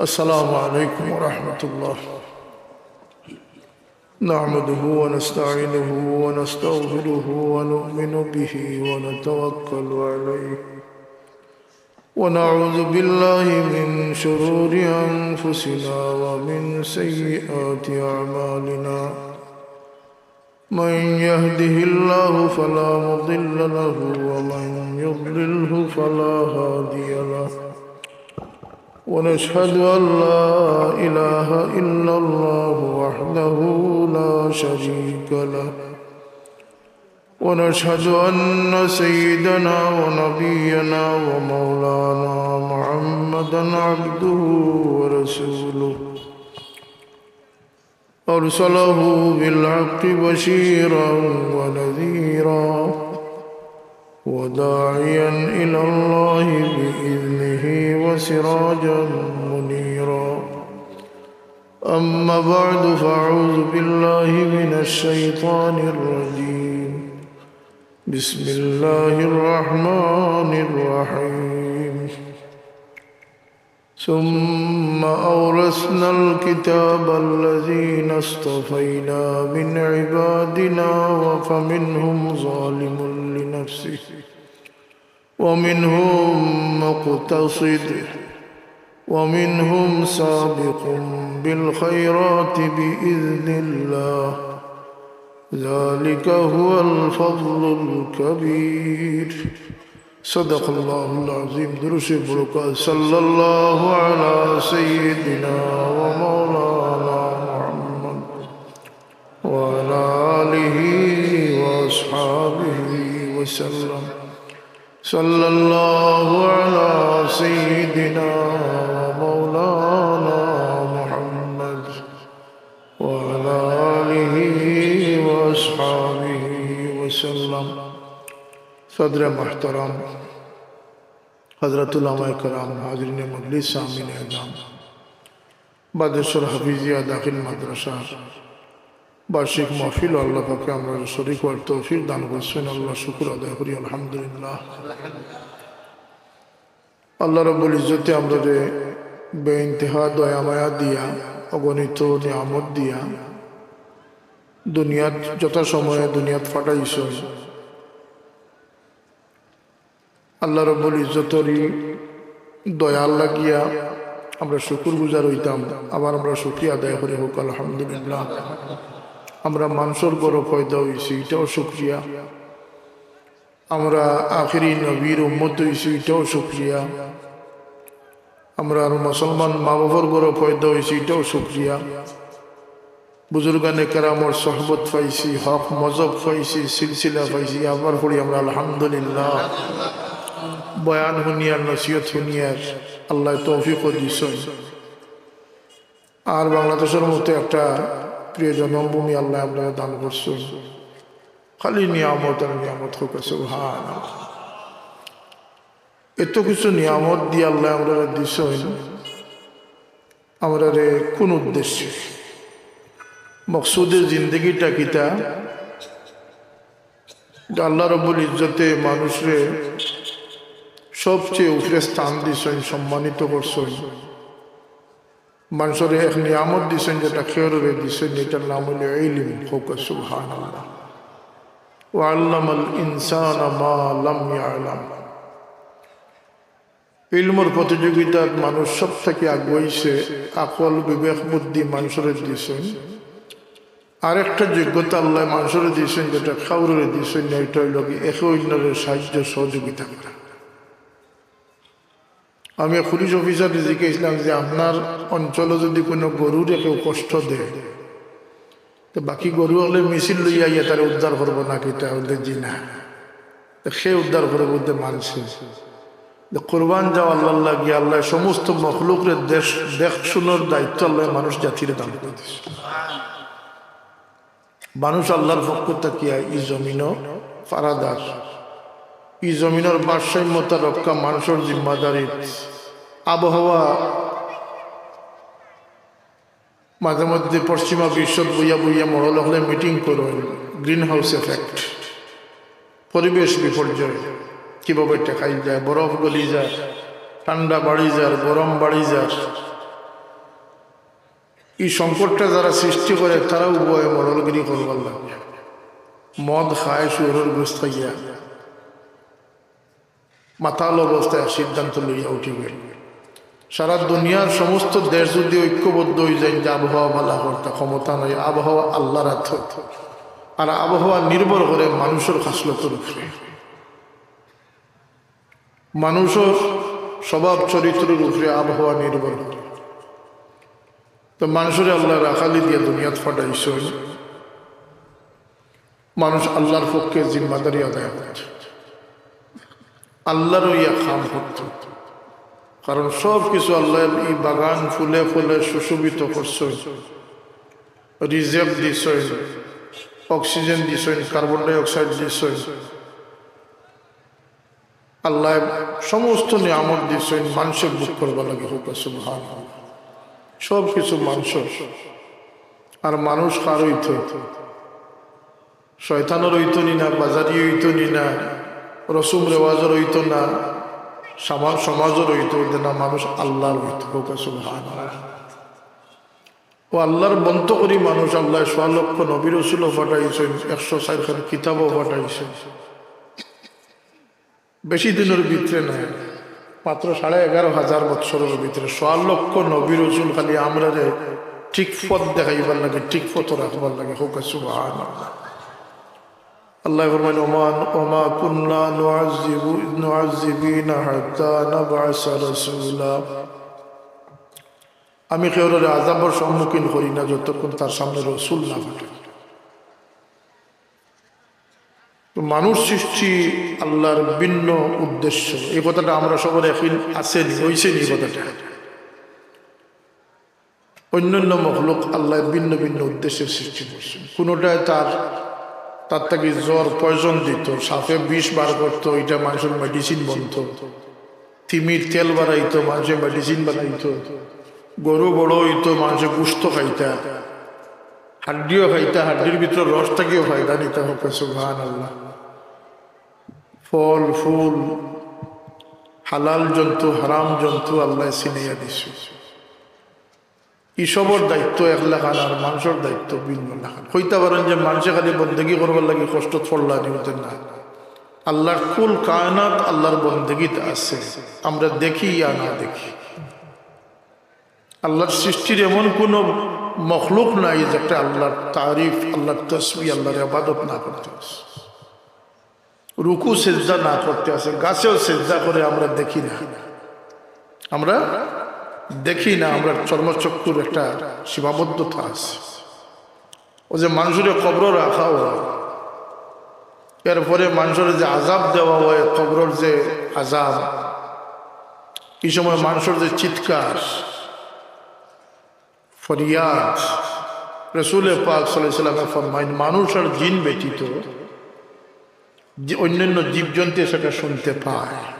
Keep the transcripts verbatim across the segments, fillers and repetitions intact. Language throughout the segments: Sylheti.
السلام عليكم ورحمة الله. نحمده ونستعينه ونستغفره ونؤمن به ونتوكل عليه، ونعوذ بالله من شرور أنفسنا ومن سيئات أعمالنا. من يهده الله فلا مضل له، ومن يضلله فلا هادي له. ونشهد أن لا إله إلا الله وحده لا شريك له، ونشهد أن سيدنا ونبينا ومولانا محمدا عبده ورسوله، أرسله بالحق بشيرا ونذيرا، وداعيا إلى الله بإذنه وسراجا منيرا. أما بعد، فأعوذ بالله من الشيطان الرجيم. بسم الله الرحمن الرحيم. ثم أورثنا الكتاب الذين اصطفينا من عبادنا، فمنهم ظالم لنفسه، ومنهم مقتصد، ومنهم سابق بالخيرات بإذن الله، ذلك هو الفضل الكبير. صدق الله العظيم. درود شريف بركات، صلى الله على سيدنا ومولانا محمد وعلى آله وأصحابه وسلم. صلى الله على سيدنا ومولانا محمد وعلى آله وأصحابه وسلم. صدر محترم، حضرات علماء کرام، حاضرین مجلس، سامعین اعظم، বাদেশ্বর হাফিজিয়া দাখিল মাদ্রাসার বার্ষিক মাহফিল আল্লাহ পাকে আমরারে শরিক অওয়ার তৌফিক দান করছইন, আল্লাহর শুকুর আদায় করি, আলহামদুলিল্লাহ। আল্লাহ রাব্বুল ইজ্জতে আমরারে বেইন্তেহা দয়া মায়া দিয়া, অগণিত নিয়ামত দিয়া, দুনিয়াত যথাসময়ে দুনিয়াত পাঠাইছইন। আল্লাহ রাব্বুল ইজ্জতর ই দয়ার লাগিয়া আমরা শুকুর গুজার অইতাম, আবার আমরা শুকরিয়া আদায় করি, কউক্কা আলহামদুলিল্লাহ। আমরা মানষর ঘরো পয়দা অইছি, ইটাও শুকরিয়া। আমরা আখেরি নবীর উম্মত অইছি, ইটাও শুকরিয়া। আমরার মুসলমান মা বাফর ঘরো পয়দা অইছি, ইটাও শুকরিয়া। বুজুর্গানে কেরামর সোহবত পাইছি, হক মজহব পাইছি, সিলসিলা পাইছি, আবার পড়ি আমরা আলহামদুলিল্লাহ। বয়ান হুনিয়ার, নসিহত হুনিয়ার আল্লায় তৌফিকও দিছইন। আর বাংলাদেশর মতো একটা প্রিয় জন্মভূমি আল্লায় আমরারে দান করছইন। খালি নিয়ামত আর নিয়ামত, কউক্কা সুবহানাল্লাহ। এত কিছু নিয়ামত দিয়া আল্লায় আমরারে দিছইন, আমরারে কুন উদ্দেশ্যে? মকসুদে জিন্দেগিটা কিতা? যে আল্লাহ রাব্বুল ইজ্জতে মানষরে সবচেয়ে উপরে স্থান দিছইন, সম্মানিত করছইন। মানষরে এক নিয়ামত দিছইন, যেটা কেউরে দিছইন না, ইটার নাম অইলো ইলিম। কউক্কা সুবহানাল্লাহ। وعلم الإنسان ما لم يعلم। ইলমর প্রতিযোগিতাত মানুষ সব থাকি আগুয়াইছে, আকল, বিবেক, বুদ্ধি মানষরে দিছইন। আরেকটা যোগ্যতা আল্লায় মানষরে দিছইন, যেটা কাউরে দিছইন না, ইটা অইলো কি একে অইন্যরে সাহায্য সহযোগিতা করা। আমি এক পুলিশ অফিসাররে জিকাইছলাম যে, "আপনার অঞ্চলো যুদি কুনু গরুরে কেউ কষ্ট দেয়, তে বাকি গরু অকলে মিছিল লইয়া আইয়া তারে উদ্ধার করবো না কিতা?" বুলে, "জি না।" তে কে উদ্ধার করবো? বুলে, "মানষে।" তে কুরবান যাও আল্লাহর লাগি, আল্লায় সমস্ত মখলুকরে দেখ-, দেখশুনর দায়িত্ব আল্লায় মানুষ জাতিরে দান করি দিছে। মানুষ আল্লাহর পক্ষ থাকিয়া ই জমিনো পাহারাদার। ই জমিনর ভারসাম্যতা রক্ষা মানষর জিম্মাদারি। আবহাওয়া মাঝে মধ্যে পশ্চিমা বিশ্বত বইয়া বইয়া মডেল অকলে মিটিং করইন, গ্রিন হাউস এফেক্ট, পরিবেশ বিপর্যয় কিভাবে ঠেকাইল যায়, বরফ গলি যার, ঠান্ডা বাড়ি যার, গরম বাড়ি যার। এই সংকটটা যারা সৃষ্টি করে, তারাও বয় মডলগিরি করবার লাগে। মদ খায়, শুয়োরের গোস্ত খাইয়া, মাতাল অবস্থায় এক সিদ্ধান্ত লইয়া উঠি গেল। সারা দুনিয়ার সমস্ত দেশ যদি ঐক্যবদ্ধ হয়ে যায় যে আবহাওয়া ভালা করতা, ক্ষমতা নাই, আবহাওয়া আল্লাহর হাতে। আর আবহাওয়া নির্ভর করে মানুষের খাসলতর উপরে, মানুষের স্বভাব চরিত্রের উপরে আবহাওয়া নির্ভর করে। তো মানুষরে আল্লাহ রাখালি দিয়া দুনিয়াত পাঠাইছইন, মানুষ আল্লাহর পক্ষে জিম্মাদারি আদায় করত, আল্লাহর ইয়া কাম করত। কারণ সব কিছু আল্লাহ এই বাগান ফুলে ফুলে সুশোভিত করছইন, রিজিক দিছইন, অক্সিজেন দিছইন, কার্বন ডাই অক্সাইড দিছইন। আল্লাহ সমস্ত নিয়ামত দিছইন মানুষে ভোগ করবার লাগি। হোক সুবহানাল্লাহ। সব কিছু মানুষের। আর মানুষ কার হইতো? শয়তানর হইতো নি না, বাজারি হইতো নি না, রসুম রেওয়াজর হইতো না, সামা-, সমাজর হইতো না, মানুষ আল্লাহর হইতো। হোক সুবহানাল্লাহ। ও আল্লাহর বন্ত করি মানুষ, আল্লাহ সোয়া লক্ষ নবী রসুলও পাঠাইছইন, একশো চারখান কিতাবও পাঠাইছইন। বেশি দিনের ভিতরে নাই, মাত্র সাড়ে এগারো হাজার বৎসরের ভিতরে সোয়া লক্ষ নবী রসুল খালি আমরারে ঠিক পথ দেখাইবার লাগি, ঠিক পথ রাখবার লাগি। হোক সুবহানাল্লাহ। আল্লাহ ফরমাইন, "ওমা, ওমা কুন্না নুআযযিবু, নুআযযিবিনা হাত্তা নাবআসা রাসূলা।" আমি কেউরে আযাবর সম্মুখীন করি না যতক্ষণ তার সামনে রসুল না পাঠাই। তো মানুষ সৃষ্টি আল্লাহর ভিন্ন উদ্দেশ্য, এই কথাটা আমরা সবার একই আছে নি, হইছে নি এই কথাটা? অন্যান্য মখলুক আল্লাহ ভিন্ন ভিন্ন উদ্দেশ্যে সৃষ্টি করছেন। কোনোটায় তার, তার থাকি জ্বর পয়জন দিত, সাপে বিষ বার করতো, এটা মানুষের মেডিসিন বনতো। তিমির তেল বানাইতো, মানুষে মেডিসিন বানাইতো। গরু বড় হইতো, মানুষে গোস্ত খাইতা, হাড্ডিও খাইতা, হাড্ডির ভিতরে রস থাকিও ফায়দা নিতা। হোক সুবহানাল্লাহ। ফল ফুল, হালাল জন্তু, হারাম জন্তু আল্লাহ চিনাইয়া দিছে। ইসবর দায়িত্ব এক লাখান আর মানুষের দায়িত্ব ভিন্ন লাখান। কইতা পারেন যে মানুষে খালি বন্দেগি করবার লাগি কষ্টত পড়লা নি, অতা না। আল্লাহর কুল কায়নাত আল্লাহর বন্দেগিত আছে, আমরা দেখি ইয়া না দেখি। আল্লাহর সৃষ্টির এমন কোনো মখলুক নাই যেটা আল্লাহর তারিফ, আল্লাহর তসবিহ, আল্লাহর ইবাদত না করতে আছে। রুকু সেজদা না করতে আছে, গাছেও সেজদা করে আমরা দেখি না, আমরা দেখি না, আমরা চর্মচক্ষুর একটা সীমাবদ্ধতা আছে। ও যে মানুষরে কবরো রাখা হয়, এরপরে মানুষরে যে আযাব দেওয়া হয়, কবরর যে আযাব, এই সময় মানুষর যে চিৎকার, ফরিয়াদ, রসুল পাক সাল্লাল্লাহু আলাইহি ওয়াসাল্লামে ফরমাইন, মানুষ আর জিন ব্যতীত যে অন্যান্য জীবজন্তু সেটা শুনতে পায়।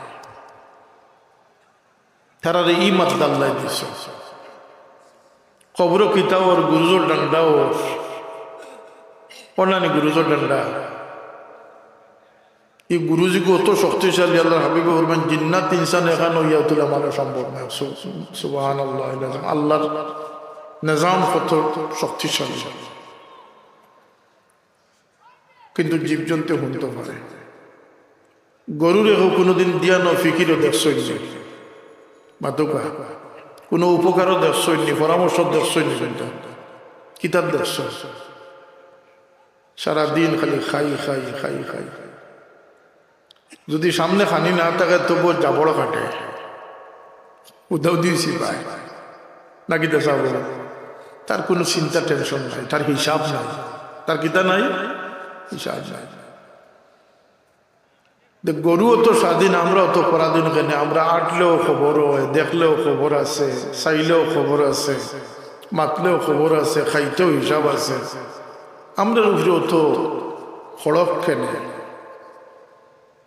তারারে ই মাদ্দা আল্লায় দিছে। কবরো কিতা অর, গুরুজর ডান্ডা অর, অনানি গুরুজর ডান্ডা। এই গুরুজিগু অত শক্তিশালী, আল্লাহর হাবিবে ফরমাইন, জিন্নাত ইনসান এখান অইয়া তুলে মানে সম্ভব নয়। সু-, সুবহানাল্লাহ। আল্লাহর নিজাম কত শক্তিশালী, কিন্তু জীবজন্তু হুনতে পারে। গরুরে কেউ কোনোদিন দিয়া ন ফিকিরও দেখছইন নি, মাতুকা, কোনো উপকারও দেখছইন নি, পরামর্শ দেখছইন নি, কোনটা কিতার দেখছ? সারাদিন খালি খাই, খাই, খাই, খাই। যদি সামনে খানি না থাকে, তবুও জাবড় কাটে, উদাউদি চিবায়, নাকি দেশা বলে। তার কোনো চিন্তা, টেনশন নাই, তার হিসাব নাই, তার কিতা নাই, হিসাব নাই। তো গরুও তো স্বাধীন, আমরাও তো পরাধীন। কেনে? আমরা আটলেও খবর হয়, দেখলেও খবর আছে, চাইলেও খবর আছে, মাতলেও খবর আছে, খাইতেও হিসাব আছে। আমরার উপরেও তো খড়ক। কেনে?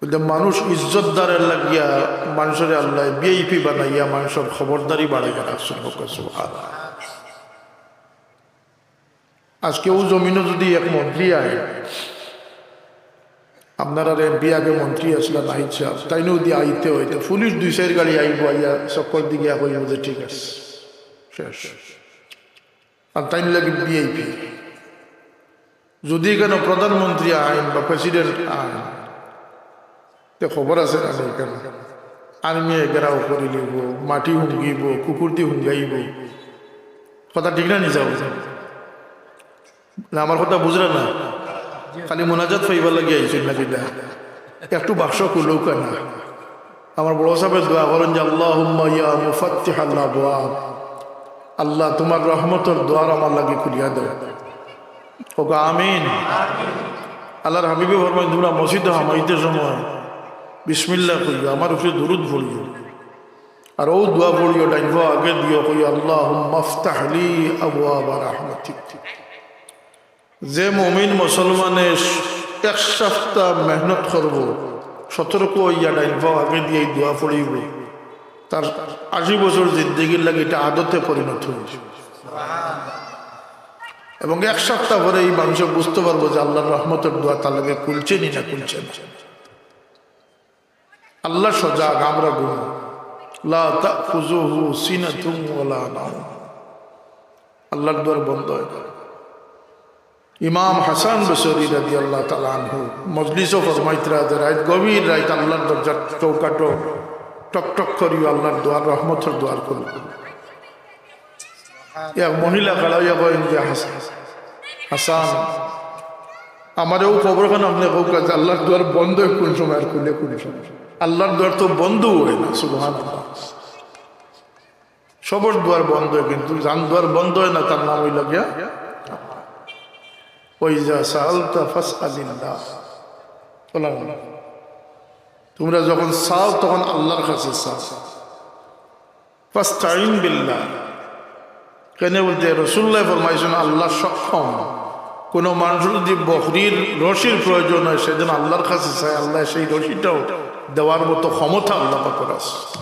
বলতে মানুষ ইজ্জতদারের লাগিয়া মানুষরে আল্লাহ ভিআইপি বানাইয়া মানুষর খবরদারি বাড়াইয়া রাখছইন। হোক সুবহানাল্লাহ। আজকে ও জমিনো যদি এক মন্ত্রী আয়, আপনারার এমপি আগে মন্ত্রী আছলা নাহিদ সাহেব, তাইন যদি আইতে অয়, তো পুলিশ দুই চাইর গাড়ি আইবো, আইয়া চক্কর দি গিয়া কইবো যে ঠিক আছে, শেষ। আর তাইন লাগি ভিআইপি। যদি কেনো প্রধানমন্ত্রী আইন বা প্রেসিডেন্ট আইন, তে খবর আছে না? কেনো আর্মিয়ে ঘেরাও করি লিব, মাটি হুঙ্গিব, কুকুরদি হুঙ্গাইব। কথা ঠিক না নি? যাও, না, আমার কথা বুঝরা না? খালি মোনাজাত পাইবার লাগি আইছইন না কিতা? একটু বাক্স খুলউক্কা না। আমার বড় সাহেবে দোয়া করইন যে, "আল্লাহুম্মা ইয়া মুফাত্তিহাল আবওয়াব।" আল্লাহ, তুমার রহমতর দুয়ার আমার লাগি খুলিয়া দেও। কউক্কা আমিন। আল্লাহর হাবিবে ফরমাইন, তুমরা মসজিদো হামাইতে সময় বিসমিল্লাহ কইও, আমার উপরে দুরুদ পড়িও। আর অউ দোয়া পড়িও, ডাইন পাও আগে দিও, কইও, "আল্লাহুম্মা ইফতাহ লি আবওয়াবা রাহমাতিক।" যে মুমিন মুসলমানে এক সপ্তাহ মেহনত করব, সতর্ক অইয়া ডাইন পাও আগে দিয়া ই দোয়া পড়িব, তার আশি বছর জিন্দেগির লাগি ইটা আদতে পরিণত অইছে। এবং এক সপ্তাহ পরে ই মানুষে বুঝতে পারবো যে আল্লাহর রহমতর দোয়া তার লাগি খুলছে নি না খুলছে না। আল্লাহ সজাগ, আমরা ঘুম। লা তাখুযুহু সিনাতুন ওয়ালা নাওম। আল্লাহর দুয়ার বন্ধ অয় না। ইমাম হাসান বসরি রাদিয়াল্লাহু তাআলা আনহু মজলিসো ফরমাইতরা যে রাইত, গভীর রাইত আল্লাহর দরজার চৌকাঠো টক টক করিও আল্লাহর দুয়ার, রহমতর দুয়ার খুলবো। এক মহিলা খাড়া অইয়া কইন যে, "হাস-, হাসান, আমারে অউ খবরখান আপনে কউক্কা যে আল্লাহর দুয়ার বন্ধ অয় কুন সময় আর খুলে কুন সময়? আল্লাহর দুয়ার তো বন্ধ অয় না।" সুবহানাল্লাহ। সবর দুয়ার বন্ধ অয়, কিন্তু যান দুয়ার বন্ধ অয় না, তার নাম অইলো গিয়া, "ওয়া ইযা সাআলতা ফাসআলিল্লাহ।" তুমরা যখন চাও, তখন আল্লাহর কাছে চাও। "ফাস্তাইন বিল্লাহ।" কেনে বলতে রাসূলুল্লাহ ফরমাইছইন, আল্লাহ সক্ষম। কুনু মানুষ যদি বকরির রশির প্রয়োজন অয়, সে যেন আল্লাহর কাছে চায়, আল্লাহ সেই রশিটাও দেওয়ার মতো ক্ষমতা আল্লাহ পাকর আছে।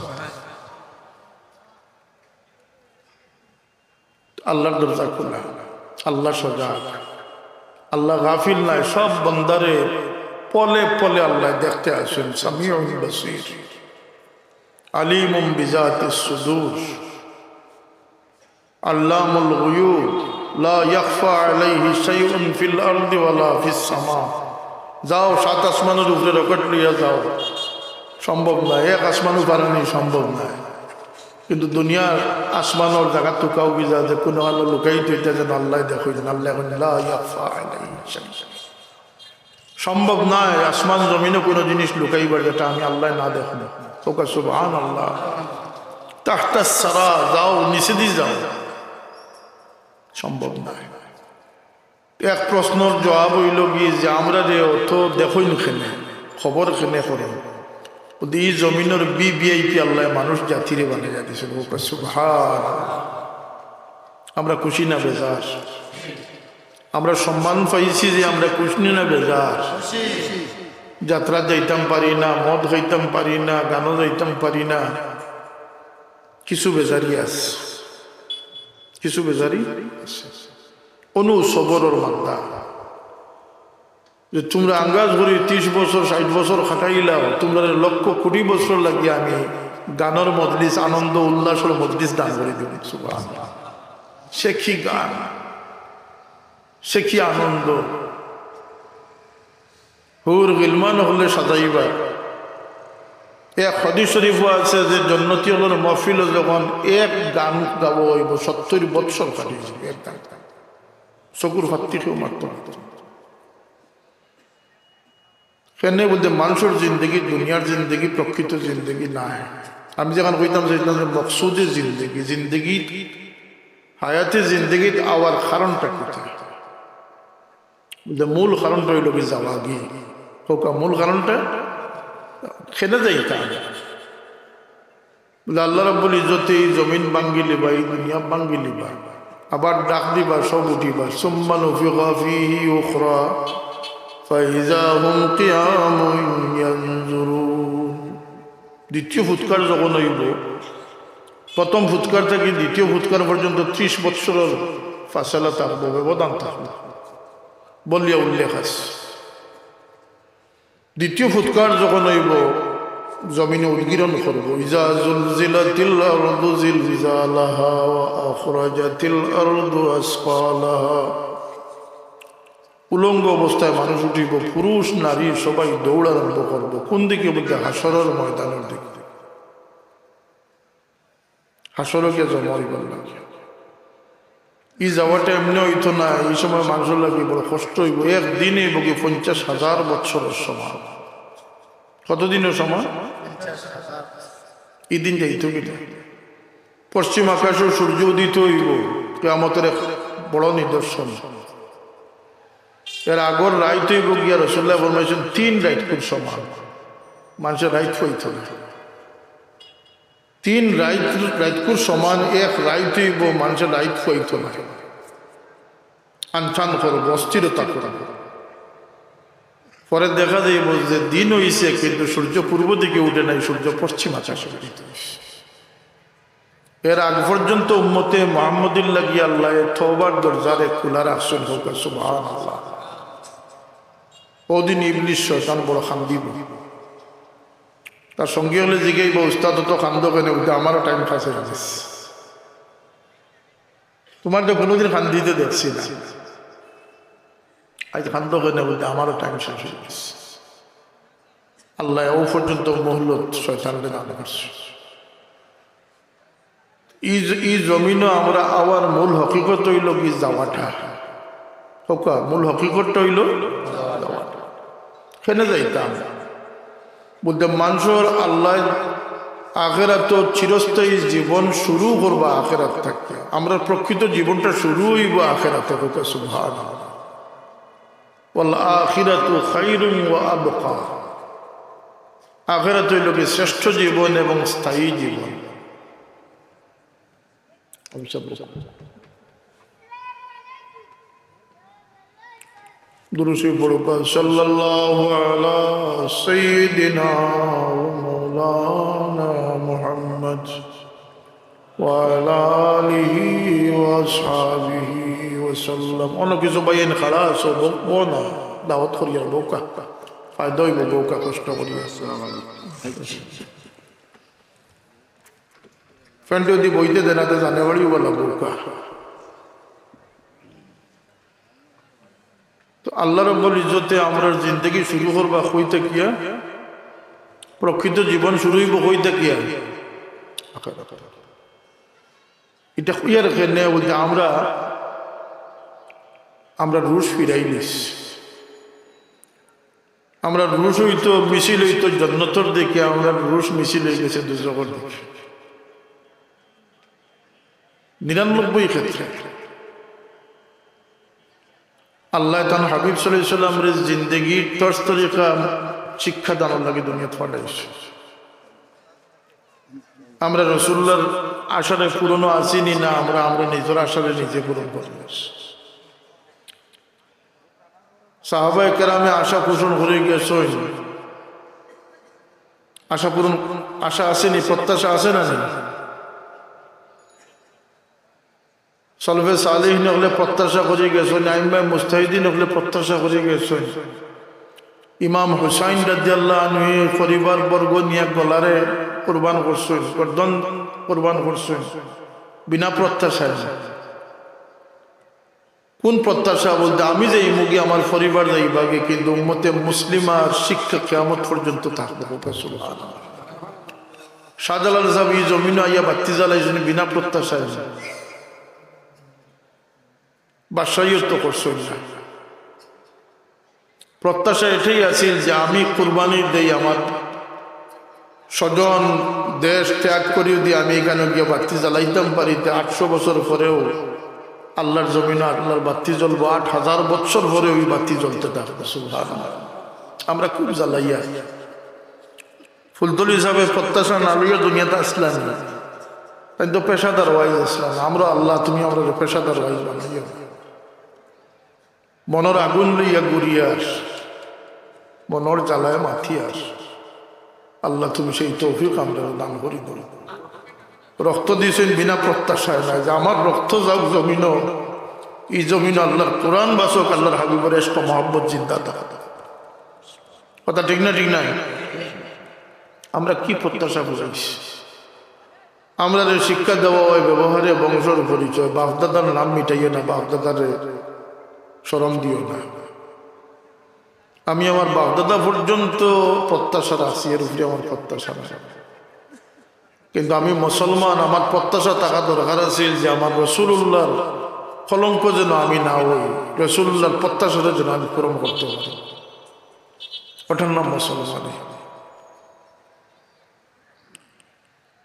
আল্লাহর দরজা খোলা, আল্লাহ সজাগ, আল্লাহ গাফিল নায়, সব বন্দারে পলে পলে আল্লাহ দেখতে আছইন। সামিউন বাসীর, আলিমুম বিজাতিস সুদূর, আল্লামুল গুয়ুব, লা ইয়াখফা আলাইহি শাইউন ফিল আরদি ওয়ালা ফিস সামা। যাও, সাত আসমানর উপরে রকেট লইয়া যাও, সম্ভব নায়, এক আসমানও পারানি সম্ভব নায়। কিন্তু দুনিয়ার আসমানর জাগাত তুকাও গিয়া যে কুনু আলো লুকাইত অইতা যেন আল্লাহ দেখইন, আল্লাহ কইন, "লা ইয়াখফা আলাইহি শাই।" সম্ভব নায় আসমান জমিনো কুনু জিনিস লুকাইবার যেটা আমি আল্লাহ না দেখমু। কউক্কা সুবহানাল্লাহ। তাহতাস সারা, যাও, নিচেদি যাও, সম্ভব নায়। এক প্রশ্নর জবাব অইলো কি যে, আমরারে অত দেখইন কেনে, খবর কেনে করইন? বলতে, ই জমিনর ভিভিআইপি আল্লায় মানুষ জাতিরে বানাইয়া দিছইন। কউক্কা সুবহান। আমরা খুশি না বেজার? আমরা সম্মান পাইছি যে আমরা খুশি না বেজার? যাত্রাত যাইতাম পারি না, মদ খাইতাম পারি না, গানো যাইতাম পারি না, কিছু বেজারি আছে, কিছু বেজারি আছে। অনো সবরর মাদ্দা। যে তুমরা আন্দাজ করি ত্রিশ বছর, ষাইট বছর খাটাইলাও, তুমরারে লক্ষ কোটি বছর লাগি আমি গানর মজলিস, আনন্দ উল্লাসর মজলিস দান করি দিমু। সুবহানাল্লাহ। সে কি গান, সে কি আনন্দ। হুর গিলমান অকলে সাজাইবা। এক হাদিস শরীফও আছে যে জন্নতি অকলর মাহফিলো যখন এক গান গাওয়া অইবো, সত্তইর বৎসর কাটি যাইবো এক গান। চকুর ফাত্তি কেউ মারতো না। কেনে বলতে, মানুষর জিন্দেগি, দুনিয়ার জিন্দেগি প্রকৃত জিন্দেগি নায়। আমি যেখান কইতাম চাইতাম যে মকসুদে জিন্দেগি, জিন্দেগি, হায়াতে জিন্দেগিত আওয়ার কারণটা কিতা? বলতে, মূল কারণটা অইলো কি যাওয়াগি। কউক্কা মূল কারণটা কেনে যাইতাম? বলে, আল্লাহ রাব্বুল ইজ্জতে ই জমিন ভাঙ্গিলিবা, ই দুনিয়া ভাঙ্গিলিবা, আবার ডাক দিবা, সব উঠিবা। সুম্মা নুফিখা ফিহি উখরা ফাইযা হুম কিয়ামুন ইয়ানজুরুন। দ্বিতীয় ফুৎকার যখন অইবো, প্রথম ফুৎকার থাকি দ্বিতীয় ফুৎকার পর্যন্ত ত্রিশ বৎসরর ফাসলা থাকবো, ব্যবধান থাকবো বলিয়া উল্লেখ আছে। দ্বিতীয় ফুৎকার যখন অইবো, জমিনে উদ্গীরণ করব। ইজা জুলজিলাতিল আরদু জিলজালাহা ওয়া আখরাজাতিল আরদু আসকালাহা। উলঙ্গ অবস্থায় মানুষ উঠিব, পুরুষ নারী সবাই দৌড় আরম্ভ করব। কোন দিকে? বলতে হাশরর ময়দানর দিকে। হাশরো গিয়া জমা অইবার লাগি। ই যাওয়াটা এমনে অইতো না, ই সময় মানুষর লাগি বড় কষ্ট অইব। একদিন অইব কি পঞ্চাশ হাজার বছরর সমান। কতদিনর সমান? ই দিন যাইতো কিনা? পশ্চিম আকাশো সূর্য উদিত অইব, কিয়ামতর এক বড় নিদর্শন। এর আগর রাইত অইব গিয়া রসুল্লাহ ফরমাইছইন তিন রাইতকুর সমান। মানষে রাইত পাইতো না। তিন রাইত, রাইতকুর সমান এক রাইত অইব, মানষে রাইত পাইতো না। আনচান করব, অস্থিরতা করব। পরে দেখা যাইব যে দিন অইছে, কিন্তু সূর্য পূর্ব দিকে উঠে নাই, সূর্য পশ্চিম আকাশে উদিত অইছে। এর আগ পর্যন্ত উম্মতে মুহাম্মদীর লাগি আল্লায় তওবার দরজারে খোলা রাখছইন। কউক্কা সুবহানাল্লাহ। অউ দিন ইবলিস শয়তান বড় কান্দিব। তার সঙ্গী অকলে জিগাইবা, "উস্তাদ, অত কান্দো কেনে?" বলতে, "আমারও টাইম পাস অই গেছে।" তুমারে তো কুনুদিন কান্দিতে দেখছি না, আইজ কান্দো কেনে? বলতে, "আমারও টাইম শেষ অই গেছে।" আল্লায় অউ পর্যন্ত মহলত শয়তানরে দান করছে। ই জ-, ই জমিনো আমরা আওয়ার মূল হকিকত অইল কি? যাওয়াটা। কউক্কা, মূল হকিকতটা অইল যাওয়াটা। কেনে যাইতাম? বলতে, মানষর আল্লায় আখেরাতো চিরস্থায়ী জীবন শুরু করবা আখেরাত থাকিয়া। আমরার প্রকৃত জীবনটা শুরু অইব আখেরাত থাকিয়া। কউক্কা সুবহানাল্লাহ। ওয়াল আখিরাতু খায়রুন ওয়া আবকা। আখেরাত অইল কি? শ্রেষ্ঠ জীবন এবং স্থায়ী জীবন। দুরূদ শরীফ পড়ুক্কা, সাল্লাল্লাহু আলা সাইয়্যিদিনা ওয়া মাওলানা মুহাম্মদ ওয়া আলা আলিহি ওয়া আসহাবিহি ওয়া সাল্লাম। অন্য কিছু ভাইয়াইন খাড়া আছো, বউক্কা না, দাওয়াত করিয়া বউক্কা, ফায়দা অইব, বউক্কা কষ্ট করিয়া। ফ্যান্টে যদি বইতে দেনা তো জানে বাড়িও বলা বউক্কা। তো আল্লাহ রাব্বুল ইজ্জতে আমরার জিন্দেগি শুরু করবা কই থাকিয়া? প্রকৃত জীবন শুরু অইব কই থাকিয়া? ইটা কইয়ার কেনে? বলতে আমরা, আমরা রুশ ফিরাইলিছি। আমরার রুশ অইতো, মিছিল অইতো জন্নতর দিকে, আমরার রুশ মিছিল অই গেছে দুজখর দিকে। নিরানব্বই ক্ষেত্রে আল্লায় তান হাবিব সাল্লাল্লাহু আলাইহি ওয়াসাল্লামরে জিন্দেগির তর্জ তরিকা শিক্ষা দানর লাগি দুনিয়াত পাঠাইছে। আমরা রসুলুল্লাহর আশারে পূরণও আছি নি না, আমরা, আমরা নিজর আশারে নিজে পূরণ করিলিছি। সাহাবায়ে কেরামে আশা পোষণ করি গেছইন। আশা পূরণ, আশা আছে নি? প্রত্যাশা আছে না নি? সলফে সালিহিন অকলে প্রত্যাশা করি গেছইন, আইম্মায়ে মুজতাহিদিন অকলে প্রত্যাশা করি গেছইন। ইমাম হুসাইন রাদিয়াল্লাহু আনহু পরিবারবর্গ নিয়া গলারে কুরবান করছইন, গর্দন কুরবান করছইন, বিনা প্রত্যাশায়। কোন প্রত্যাশা? বলতে, আমি যাইমুগি, আমার পরিবার যাইবাগি, কিন্তু উম্মতে মুসলিমার শিক্ষা কিয়ামত পর্যন্ত থাকবো। সুবহানাল্লাহ। শাহজালাল সাহেব ই জমিনো আইয়া বাত্তি জ্বালাইছইন বিনা প্রত্যাশায়, বাদশাহিও তো করছইন না। প্রত্যাশা এটাই আছিল যে আমি কুরবানি দেই, আমার স্বজন দেশ ত্যাগ করি যদি আমি ইখানো গিয়া বাত্তি জ্বালাইতাম পারি, তে আটশো বছর পরেও আল্লাহর জমিনো আল্লাহর বাত্তি জ্বলবো, আট হাজার বছর পরেও ই বাত্তি জ্বলতে থাকবো। সুবহানাল্লাহ। আমরা খুব জ্বালাইয়া ফুলতলি সাহেবের প্রত্যাশা না লইয়া দুনিয়াত আছলা না। তাইন তো পেশাদার ওয়াইজ আছলা না। আমরা, আল্লাহ, তুমি আমরারে পেশাদার ওয়াইজ বানাইও। মনর আগুন লইয়া ঘুরিয়ার, মনর জ্বালায় মাতিয়ার। আল্লাহ, তুমি সেই তৌফিক আমরারে দান করি দেও। রক্ত দিছইন বিনা প্রত্যাশায় নায়, যে আমার রক্ত যাউক জমিনো, ই জমিনো আল্লাহর কোরআন বাঁচউক, আল্লাহর হাবিবর ইশক মহব্বত জিন্দা থাক। কথা ঠিক না? ঠিক নায়? আমরা কি প্রত্যাশা করি? আমরারে শিক্ষা দেওয়া অয় ব্যবহারে বংশর পরিচয়, বাপদাদার নাম মিটাইও না, বাপদাদারে শরম দিও না। আমি আমার বাপদাদা পর্যন্ত প্রত্যাশা রাখছি, এর উপরে আমার প্রত্যাশা নাই। কিন্তু আমি মুসলমান, আমার প্রত্যাশা থাকা দরকার আছে যে আমার রসুলুল্লাহর কলঙ্ক যেন আমি না হই, রসুলুল্লাহর প্রত্যাশাটা যেন আমি পূরণ করতে পারি। ওটার নাম মুসলমানি।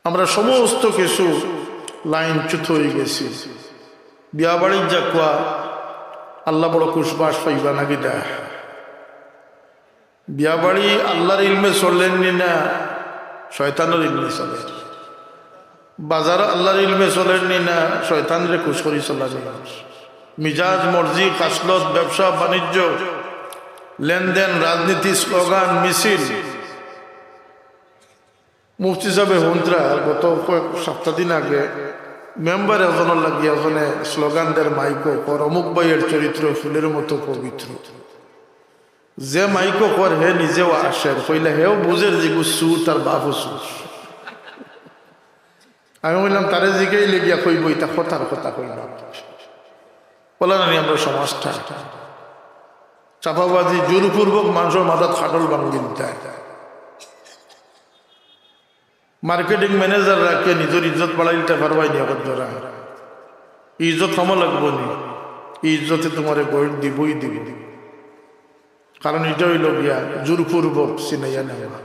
আমরা সমস্ত কিছু লাইনচ্যুত অইগেছি। বিয়া বাড়িত যাউক্কা, আল্লাহ বড় খুশবাস পাইবা নাকি দা? বিয়া বাড়ি আল্লাহর ইলমে চলের নি না, শয়তানর ইলমে চলের? বাজার আল্লাহর ইলমে চলের নি না, শয়তানরে খুশ করি চলা নি? মিজাজ, মর্জি, খাসলত, ব্যবসা বাণিজ্য, লেনদেন, রাজনীতি, স্লোগান, মিছিল। মুফতি সাহেবে হুনতরা গত কয়েক সপ্তাহ দিন আগে মেম্বার একজনর লাগি একজনে স্লোগান দের মাইকো, কর অমুক ভাইয়ের চরিত্র ফুলের মতো পবিত্র। যে মাইকো কর হে নিজেও আশের, কইলা হেও বুঝের যে ইগু চুর, তার বাপও চুর। আমি কইলাম, তারে জিগাইলে গিয়া কইবো, ইতা কথার কথা কইলাম। বলা জানি আমরা সমাজটা চাপাবাজি, জোরপূর্বক মানুষর মাথাত খাটল ভাঙ্গি দিতায়। মার্কেটিং ম্যানেজার রাখিয়া নিজর ইজ্জত বাড়াইতে পারবায় নি, এখন ধরা ইজ্জত কমা লাগবো নি, ই ইজ্জতে তোমারে বইট দিবই দিব। কারণ ইটা অইলো গিয়া জোরপূর্বক ছিনাইয়া নেওয়া।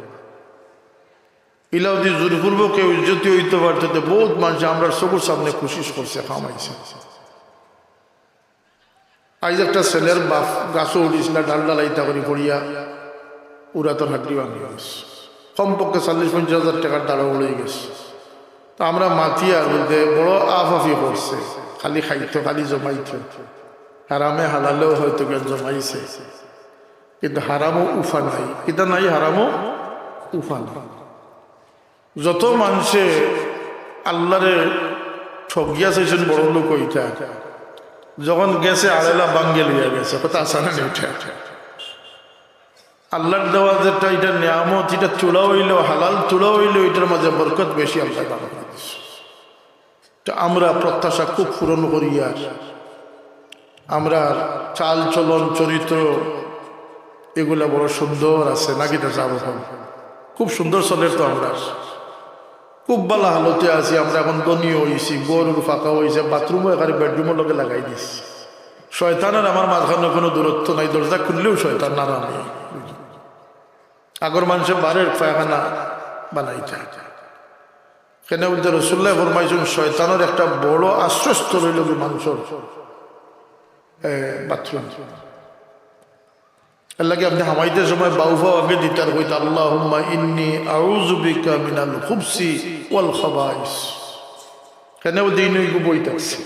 ইলা যদি জোরপূর্বক কেউ ইজ্জতি অইতো পারতো, তে বউত মানষে আমরার চকুর সামনে কোশিশ করছে, কামাইছে। আইজ একটা ছেলের বাপ গাছো উঠিছিলা, ডাল ডালাইতা করি পড়িয়া উরাতর হাড্ডি ভাঙ্গি গেছে। কমপক্ষে চল্লিশ পঞ্চাশ হাজার টেকার দাড়া উড়ি গেছে। তো আমরা মাতিয়ার বলতে বড় আফাফি করছে, খালি খাইতো, খালি জমাইতো, হারামে হালালেও হয়তো জ্ঞান জমাইছে, কিন্তু হারামও উফা নাই। কিতা নাই? হারামও উফা নাই। যত মানষে আল্লারে ঠগিয়া চাইছইন বড় লোক অইতা, যখন গেছে আড়েলা ভাঙ্গি লইয়া গেছে। কথা আছে না নি ইটা? আল্লার দেওয়া যেটা, ইটা নিয়ামত, ইটা তুলা অইলো, হালাল তুলা অইলো, ইটার মাঝে বরকত বেশি আল্লায় দান করি দিছে। তো আমরা প্রত্যাশা খুব পূরণ করি। আর আমরার চাল চলন, চরিত্র, এগুলা বড় সুন্দর আছে নাকি? তা যাবো, খুব সুন্দর চলের তো আমরার। খুব ভালা হালতে আছি আমরা, এখন ধনী অইছি, ঘর-উর পাকা অইছে, বাথরুমও একেবারে বেডরুমর লগে লাগাই দিছি। শয়তান আর আমার মাঝখানো কোনো দূরত্ব নাই, দরজা খুললেও শয়তান আর আমি। আগর মানষে বারের পায়খানা বানাইতা। কেনে বলতে রসুল্লায় ফরমাইছইন, শয়তানর একটা বড় আশ্রয়স্থল অইলো গি মানষর, এ, বাথরুম। এরলাগি আপনে হামাইতে সময় বাউ পাও আগে দিতার, কইতা, "আল্লাহুম্মা ইন্নী আউযু বিকা মিনাল খুবসি ওয়াল খাবাইস।" কেনে বলতে ইনো ইগু বইতা আছে,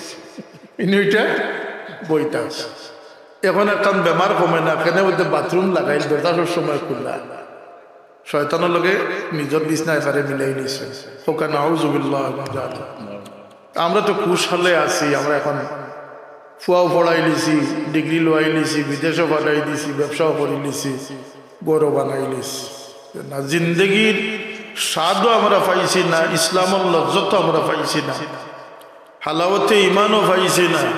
ইনো ইটা বইতা আছে। এখন একখান বেমার কমে না, কেনে বলতে বাথরুম লাগাইল, দরজা সব সময় খুলা। শয়তানর লগে নিজর বিছনা একেবারে মিলাই নিছে। কউক্কা নাউযুবিল্লাহ মিন যালিক। আমরা তো খুশহালে আছি, আমরা এখন ফুয়াও পড়াই লিছি, ডিগ্রি লওয়াই লিছি, বিদেশও পাঠাই দিছি, ব্যবসাও করি লিছি, ঘরও বানাই লিছি। না, জিন্দেগির স্বাদও আমরা পাইছি না, ইসলামর লজ্জতও আমরা পাইছি না, হালাওয়াতে ইমানও পাইছি না।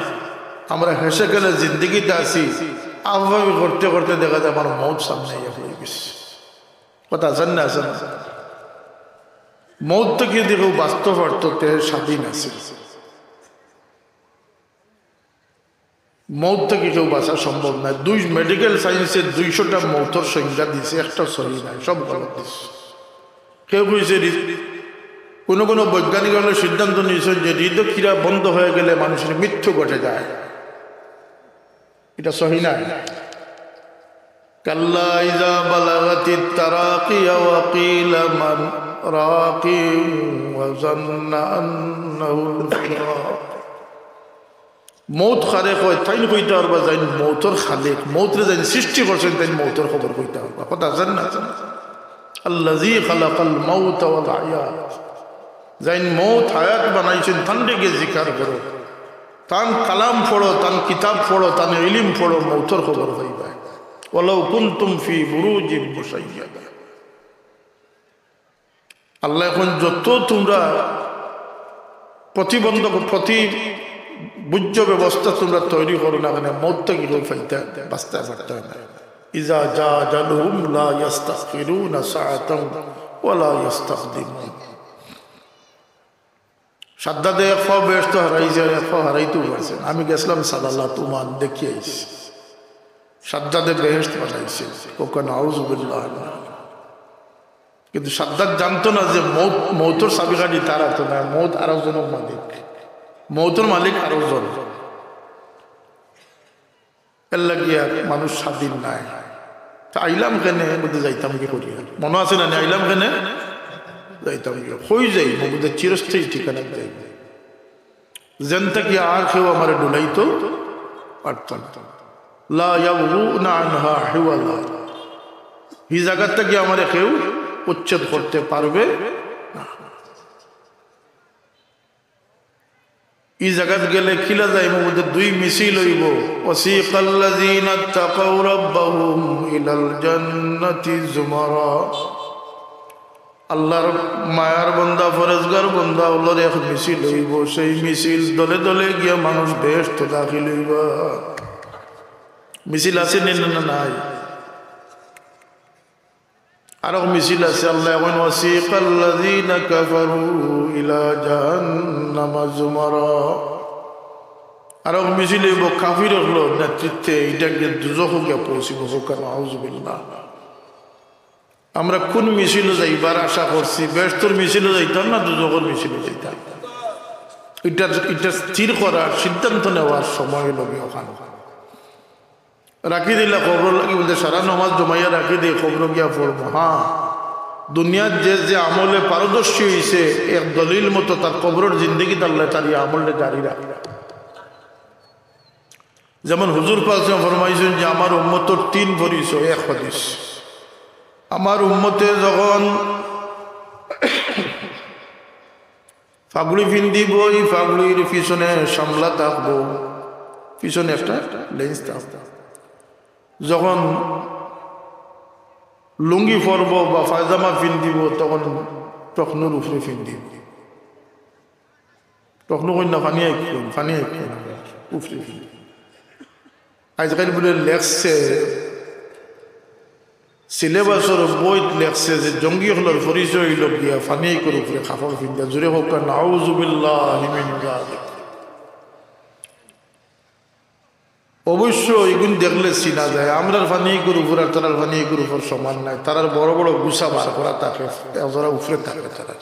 আমরা হেসে খেলে জিন্দেগিতে আছি, আফাফি করতে করতে দেখা যায় আমার মউত সামনে আইয়া পড়ি গেছে। কথা আছে না, আছে না? মউত থাকি যদি কেউ বাঁচতো পারতো, তে স্বাধীন আছিল। মউত থাকি কেউ বাঁচা সম্ভব নায়। দুই, মেডিকেল সায়েন্সে দুইশোটা মউতর সংজ্ঞা দিছে, একটা সহি নায়, সব গলত দিছে। কেউ কইছে হৃদ-, কোনো কোনো বৈজ্ঞানিক অকলে সিদ্ধান্ত নিছে যে হৃদক্রিয়া বন্ধ হয়ে গেলে মানুষের মৃত্যু ঘটে যায়, এটা সহি নায়। কাল্লা ইযা বালাগাতিত তারাকিয়া ওয়া কিলা মান রাকিন ওয়া জান্না আন্নাহুল ফিরাক। মউত কারে কয়, তাইন কইতা পারবা, যেইন মউতর খালেক, মউতরে যেইন সৃষ্টি করছইন, তাইন মউতর খবর কইতা পারবা। কথা আছে না, আছে না? আল্লাযী খালাকাল মাউতা ওয়াল হায়াত। যেইন মউত হায়াত বানাইছইন, তানরে গিয়া জিকার করো। তান কালাম পড়ো, তান কিতাব পড়ো, তান ইলিম পড়ো, মউতর খবর পাইবায়। ওয়ালাউ কুনতুম ফি বুরুজিম মুশাইয়াদা। আল্লায় কইন, যত তুমরা প্রতিবন্ধক, প্রতিবুঝ ব্যবস্থা তুমরা তৈরি করো না কেনে, মউত থাকি কেউ ফাইতা, বাঁচতা পারতা না। ইজা জা আজালুহুম লা ইয়াস্তাখিরুনা সাআতান ওয়া লা ইয়াস্তাকদিমুন। সাদ্দাদে এক পাও বেহেস্তো হারাইছে আর এক পাও হারাইতেও পারছে না। আমি গেছলাম সালালাত ওমান, দেখি আইছি। সাদ্দাদে বেহেস্ত বানাইছে। কউক্কা নাউজুবিল্লাহ। কিন্তু সাদ্দাদ জানতো না যে মউত, মউতর চাবিকাঠি তার আতো নায়, মউত আরক জনর মালিক, মউতর মালিক আরক জন। এরলাগি আর মানুষ স্বাধীন নায়। তে আইলাম কেনে, বুঝে যাইতাম কি করিয়া? মনো আছে না নি, আইলাম কেনে? যাইতাম কি? কই যাইমু? বুঝে চিরস্থায়ী ঠিকানাত যাইমু। যেন থাকি আর কেউ আমারে ডুলাইতো পারতো না। লা ইয়াবগুনা আনহা হিওয়ালা। হি জাগাত থাকি আমারে কেউ উচ্ছেদ করতে পারবে না। ই জাগাত গেলে কিলা যাইমু? বুঝে দুই মিছিল অইবো। ওয়াসিকাল্লাযীনা ইত্তাকাউ রাব্বাহুম ইলাল জান্নাতি যুমারা। আল্লার মায়ার বন্দা, পরেজগার বন্দা অকলর এক মিছিল অইবো, সেই মিছিল দলে দলে গিয়া মানুষ বেহেস্তো দাখিল অইবা। মিছিল আছে নি না নাই? আরক মিছিল আছে, আল্লায় কইন, "ওয়াসিকাল্লাযীনা কাফারু ইলা জাহান্নামা যুমারা।" আরক মিছিল অইবো কাফির অকলর নেতৃত্বে, ইটা গিয়া দুজখো গিয়া পৌঁছিবো। কউক্কা নাউজুবিল্লাহ। আমরা কুন মিছিলো যাইবার আশা করছি? বেহেস্তর মিছিলো যাইতাম না দুজখর মিছিলো যাইতাম? ইটা, ইটা স্থির করার, সিদ্ধান্ত নেওয়ার সময় অইলো গিয়া অখান। রাখি দিলা কবরর লাগি, বুঝে সারা নমাজ জমাইয়া রাখি দেই, কবরো গিয়া পড়মু। হ্যাঁ, দুনিয়াত যে যে আমলে পারদর্শী অইছে, এক দলিল মতো তার কবরর জিন্দেগিত আল্লায় তার ই আমলরে জারি রাখরা। যেমন হুজুর পাক সাল্লাল্লাহু আলাইহি ওয়াসাল্লাম ফরমাইছইন যে, "আমার উম্মতর তিন পরিচয়", এক হাদিস, "আমার উম্মতে যখন পাগড়ি ফিন্দিবো, ই পাগড়ির পিছনে সামলা থাকবো, পিছনে একটা লেন্স থাকবো। যখন লুঙ্গি পরবো বা পায়জামা ফিন্দিবো, তখন টকনুর উপরে ফিন্দিবো।" টকনু কইন না, পানি আইক কইন, পানি আইক কইন, উপরে ফিন্দিবো। আইজকাইল বুলে লেখছে, সিলেবাসর বইত লেখছে যে জঙ্গি অকলর পরিচয় অইলো গিয়া পানি আইকর উপরে কাপড় ফিন্দা। জুরে কউক্কা, নাউজুবিল্লাহি মিন যালিক। অবশ্য ইগুন দেখলে চিনা যায়, আমরার পানি আইকর উপর আর তারার পানি আইকর উপর সমান নায়। তারার বড় বড় গুছা বার করা থাকে, এজরা উপরে থাকে তারার।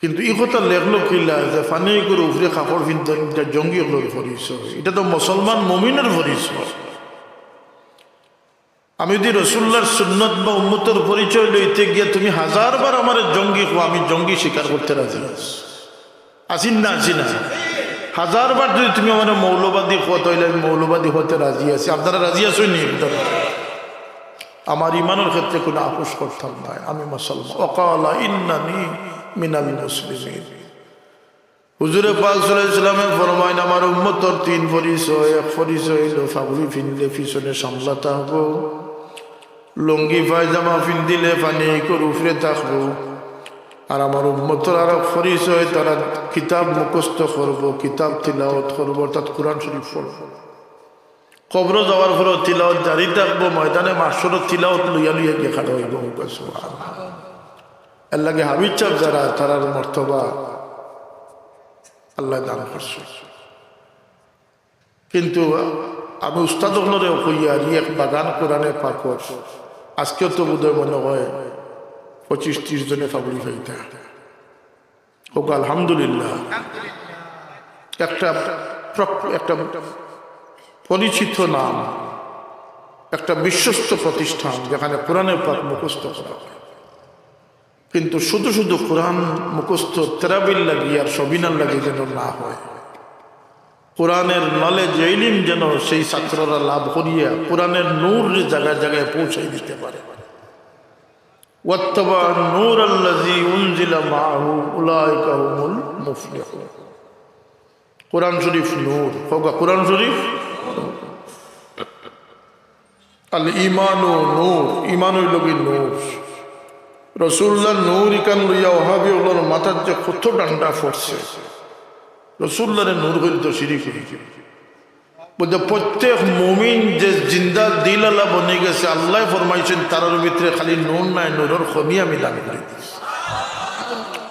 কিন্তু ই কথা লেখলো কিলা যে পানি আইকর উপরে কাপড় ফিন্দন, ইটা জঙ্গি অকলর পরিচয়? ইটা তো মুসলমান মুমিনর পরিচয়। আমি যদি রসুলুল্লাহর সুন্নত বা উম্মতর পরিচয় লইতে গিয়া তুমি হাজার বার আমারে জঙ্গি কও, আমি জঙ্গি স্বীকার করতে রাজি আছি। আছি না, আছি না? হাজার বার যদি তুমি আমারে মৌলবাদী কও, তাইলে আমি মৌলবাদী হতে রাজি আছি। আপনারা রাজি আছইন নি? আমার ইমানর ক্ষেত্রে কুনু আপোষ করতাম নায়, আমি মুসলমান। ওয়াকালা ইন্নানি মিনাল মুসলিমিন। হুজুরে পাক সাল্লাল্লাহু আলাইহি ওয়াসাল্লামে ফরমাইন, আমার উম্মতর তিন পরিচয়। এক পরিচয় অইলো পাগড়ি ফিন্দলে পিছনে সামলা থাকবো, লুঙ্গি পায়জামা ফিন্দিলে পানি আইকর উপরে থাকবো। আর আমার উম্মতর আরক পরিচয়, তারা কিতাব মুখস্থ করবো, কিতাব তিলাওয়াত করবো, অর্থাৎ কোরআন শরীফ পড়বো। কবরো যাওয়ার পরেও তিলাওয়াত জারি থাকবো, ময়দানে মাহশরো তিলাওয়াত লইয়া লইয়া গিয়া খাড়া অইবো। সুবহানাল্লাহ। এরলাগি হাফিজ সাব যারা, তারার মর্তবা আল্লায় দান করছইন। কিন্তু আমি উস্তাদ অকলরেও কইয়ার, ই এক বাগান কোরআনে পাকর। আজকেও তো বোধহয় মনে অয় পঁচিশ তিরিশ জনে পাগড়ি পাইতা। কউক্কা আলহামদুলিল্লাহ। একটা প্রক-, একটা পরিচিত নাম, একটা বিশ্বস্ত প্রতিষ্ঠান, যেখানে কোরআনে পাক মুখস্থ করা হয়। কিন্তু শুধু শুধু কোরআন মুখস্থ তেরাবির লাগি আর সবিনার লাগি যেন না হয়। কোরআনের নলেজ, ইলিম যেন সেই ছাত্ররা লাভ করিয়া কোরআনের নূর জায়গায় জায়গায় পৌঁছাই দিতে পারে। ওয়াত্তাবা নূর আল্লাযী উনজিলা মাআহু উলাইকা হুমুল মুফলিহুন। কোরআন শরীফ নূর, কউক্কা কোরআন শরীফ। আল ঈমানু নূর, ঈমান অইলো গি নূর। রসুল্লাহর নূর ইখান লইয়া ওহাবি অকলর মাথাত যে কত ডান্ডা পড়ছে। রসুল্লাহরে নূর কইলে তো শিরিক অইগেল। বুঝে, প্রত্যেক মুমিন যে জিন্দা দিল আলা বনি গেছে, আল্লায় ফরমাইছইন, তারার ভিতরে খালি নূর নায়, নূরর খনি আমি দান করি দিছি।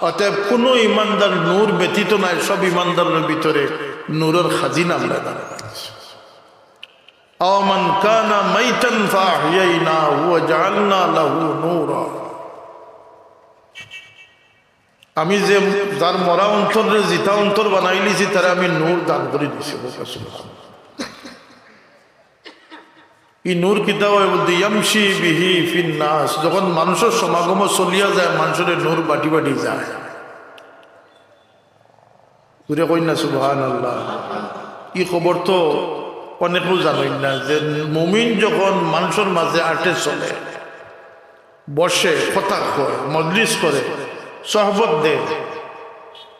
অতএব কুনু ইমানদার নূর ব্যতীত নায়, সব ইমানদারর ভিতরে নূরর খাজিনা আল্লায় দান করি দিছি। أَوَمَنْ كَانَ مَيْتًا فَأَحْيَيْنَاهُ وَجَعَلْنَا لَهُ نُورًا। আমি যে, যার মরা অন্তররে জিতা অন্তর বানাইলিছি, তারে আমি নূর দান করি দিছি। ই নূর কিতা অয় বুলতে, يَمْشِي بِهِ فِي النَّاسِ, যখন মানষর সমাগমো চলিয়া যায়, মানষরে নূর বাটি বাটি যায়। জুরে কইন না সুবহানাল্লাহ। ই খবর তো অনেকেউ জানইন না যে মুমিন যখন মানষর মাঝে আটে চলে, বসে, কথা কয়, মজলিস করে, সহবত দেয়,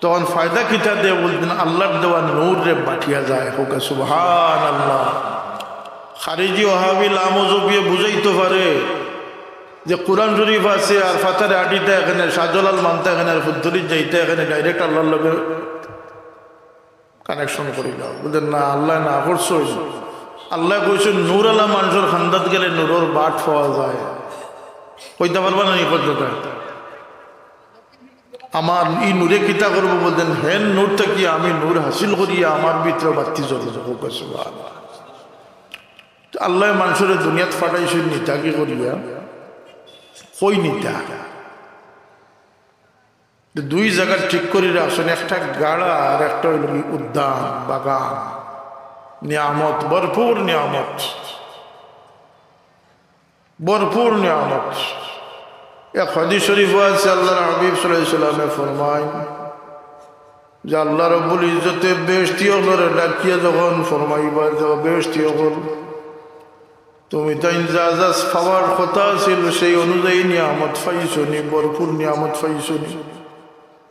তখন ফায়দা কিতা দেয় বুলতে, আল্লাহর দেওয়া নূররে বাটিয়া যায়। কউক্কা সুবহানাল্লাহ। খারিজি ওহাবি লামজহবিয়ে বুঝাইতো পারে যে কোরআন শরীফ আছে আর ফাতারে আটিতা এখানে, শাহজালাল মানতা এখানে, আর ফুলতলিত যাইতা এখানে, direct আল্লাহর লগে connection করিলাও। বুলে, না, আল্লায় না করছইন। আল্লায় কইছইন, নূর আলা মানষর কান্দাত গেলে নূরর বাট পাওয়া যায়। কইতা পারবা না নি কথাটা? আমার ই নূরে কিতা করবো? বুলতেন, হেন নূর থাকি আমি নূর হাসিল করিয়া আমার ভিতরে বাত্তি জ্বলবো। কউক্কা সুবহানাল্লাহ। তো আল্লায় মানষরে দুনিয়াত পাঠাইছইন নিতা কি করিয়া? কই নিতা? তো দুই জাগা ঠিক করি রাখছইন, একটা গাড়া আর একটা অইলো কি উদ্যান, বাগান, নিয়ামত, ভরপুর নিয়ামত, ভরপুর নিয়ামত। এক হাদিস শরীফো আছে, আল্লাহর হাবিব সাল্লাল্লাহু আলাইহি ওয়াসাল্লামে ফরমাইন যে আল্লাহ রব্বুল ইজ্জতে বেহেশতি অকলরে ডাকিয়া যখন ফরমাইবা যে, "ও বেহেশতি অকল, তুমি তাইন যা যা পাওয়ার কথা আছিল, সেই অনুযায়ী নিয়ামত পাইছো নি, ভরপুর নিয়ামত পাইছো নি?"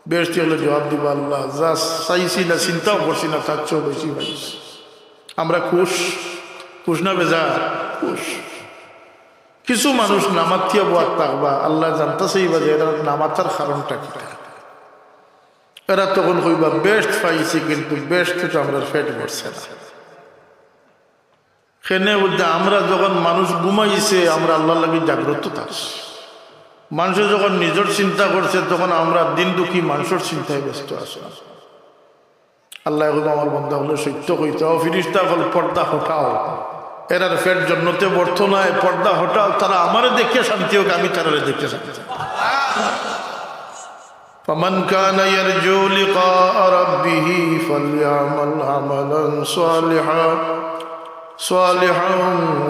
বেহেশতি অকলে জবাব দিবা, "আল্লাহ, যা চাইছি না, চিন্তাও করছি না, তার চেয়েও বেশি পাইছি।" আমরা খুশ, খুশ না বেজার? খুশ। কিছু মানুষ না মাতিয়া বওয়াত থাকবা, আল্লায় জানতা চাইবা যে এরা না মাতার কারণটা কিতা। এরা তখন কইবা, "বেহেশত পাইছি, কিন্তু বেহেশতে তো আমরার পেট ভরছে না।" কেনে বুলতে, আমরা যখন মানুষ ঘুমাইছে, আমরা আল্লাহর লাগি জাগ্রত থাকছি। মানষে যখন নিজর চিন্তা করছে, তখন আমরা দিন দুঃখী মানষর চিন্তায় ব্যস্ত আছি। আল্লায় কইবা, "আমার বান্দা অকলে সত্য কইতা, ও ফিরিস্তা অকল, পর্দা হটাও, এরার পেট জন্নতে ভরতো নায়, পর্দা হটাও, তারা আমারে দেখিয়া শান্তি অউক, আমি তারারে দেখিয়া শান্তি।" فمن كان يرجو لقاء ربه فليعمل عملا صالحا، صالحا